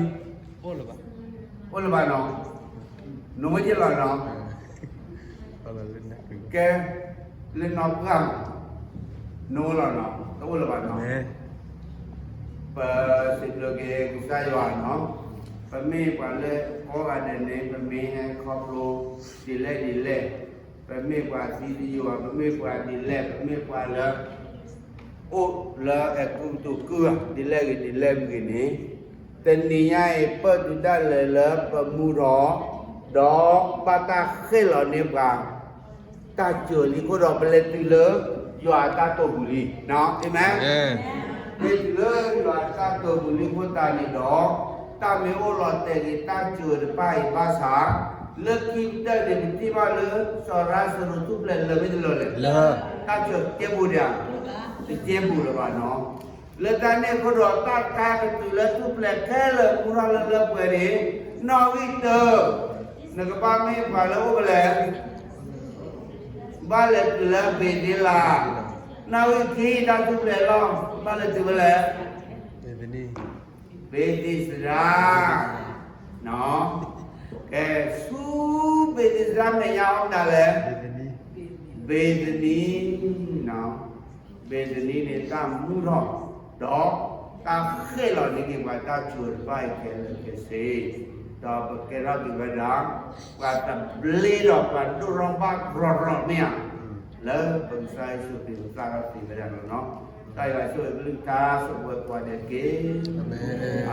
အိၣ်လၢၤဘၣ်နီၤ, နိဝဲယဲၢ်လီၤနီၤ, ကဲ, လၢနီၢ်ပှၢ်မး, နိလီၤနီၤ တအိၣ်လၢၤဘၣ်နီၤ, ပစံးဘျုးက့ၤကစၢ်ယွၤနီၤ, ပမ့ၢ်ပှၤလၢကိးဂၤဒဲးန့ၣ် ပမ့ၢ်ဟဲခီဖျိ ဒ်လဲၣ်ဒ်လဲၣ်, ပမ့ၢ်ပှၤသံသယိၤ ပမ့ၢ်ပှၤဒ်လဲၣ် ပမ့ၢ်ပှၤလၢ အိၣ်လၢအဲၤကူပတူးကုၢ် ဒ်လဲၣ်ဂ့ၤဒ်လဲၣ်ဂ့ၤန့ၣ်, တနံၤညါအံၤ ပၢၢ်တုၤဒၣ်လဲာ်လၢပမူထီၣ်, ဒီးဘၣ်တၢ်ဃဲၣ်လီၤန့ၢ်ပှၤ တၢ်စၢၤလံအဃိဒီး ပလဲၤတုၤလၢယွၤအတၢ်တိာ်ပူၤလံ, အၤမ့ၣ်, လဲၤတုၤလၢယွၤအတၢ်တိာ်ပူၤလံအဃိသတးန့ၣ်ဒီး, တၢ်မ့ၢ်အိၣ်လီၤတဲာ်ဂ့ၤ တၢ်စၢၤတဖၣ်အံၤဘၣ်ဆၣ်, လၢခံကတၢၢ်န့ၣ် ပထံၣ်ဘၣ်လၢ စီၤလါစရူးထူၣ်ဖျဲးလၢၤမ့ၢ်တလၢၤလဲၣ်, တၢ်စၢၤကဲဘိၣ်ဒံးဧါ, တကဲဘိၣ်လၢၤဘၣ်နီၤ, လၢတၢ်န့ၣ်အဃိဒီး တၢ်ခါကတုၤလၢထူၣ်ဖျဲးခဲလၢာ် မူထီၣ်လၢလၢပှဲၤန့ၣ်, နီၣ်ဂံၢ်တၢ, နကဘၣ်မ့ၢ်ပှၤလၢအိၣ်ဖဲလဲၣ် ဘၣ်လဲၤတုၤလၢဘ့ၤသ့လး, နီၣ်ဂံၢ်ခံ တၢ်ထူၣ်ဖျဲးလီၤ ဘၣ်လဲၤတုၤဖဲလဲၣ်, ဘ့ၤသ့းစဒၤ, ကဲ, ဆူဘ့ၤသ့းစဒၤမဲာ်ညါအီၤမတၤလဲၣ်, ဘ့ၤသနံ, ဘ့ၤသနံန့ၣ် တၢ်မူထီၣ်, ဒီးတၢ်ဃဲၣ်လီၤန့ၢ်က့ၤပှၤတၢ်စၢၤတဖၣ်အံၤခဲလၢာ်ခဲဆ့, ဒီးပကဲထီၣ်က့ၤဝဲဒၣ် ပှၤသဘျ့ဒီးပှၤဒိၣ်ထီၣ်ဘၣ်ရီၤရီၤမ့ၢ်ဧါ, လၢပကစၢ်ယ့ၣ်ၡူးခရံာ်ပသးထီၣ်သ့ဝဲဒၣ်လီၤနီၤ, တၢ်ယွၤဆိၣ်ဂ့ၤကလုၢ်ကထါ ဆိၣ်ဂ့ၤပှၤကိးဂၤဒဲးတက့ၢ်, အၤမ့ၣ်.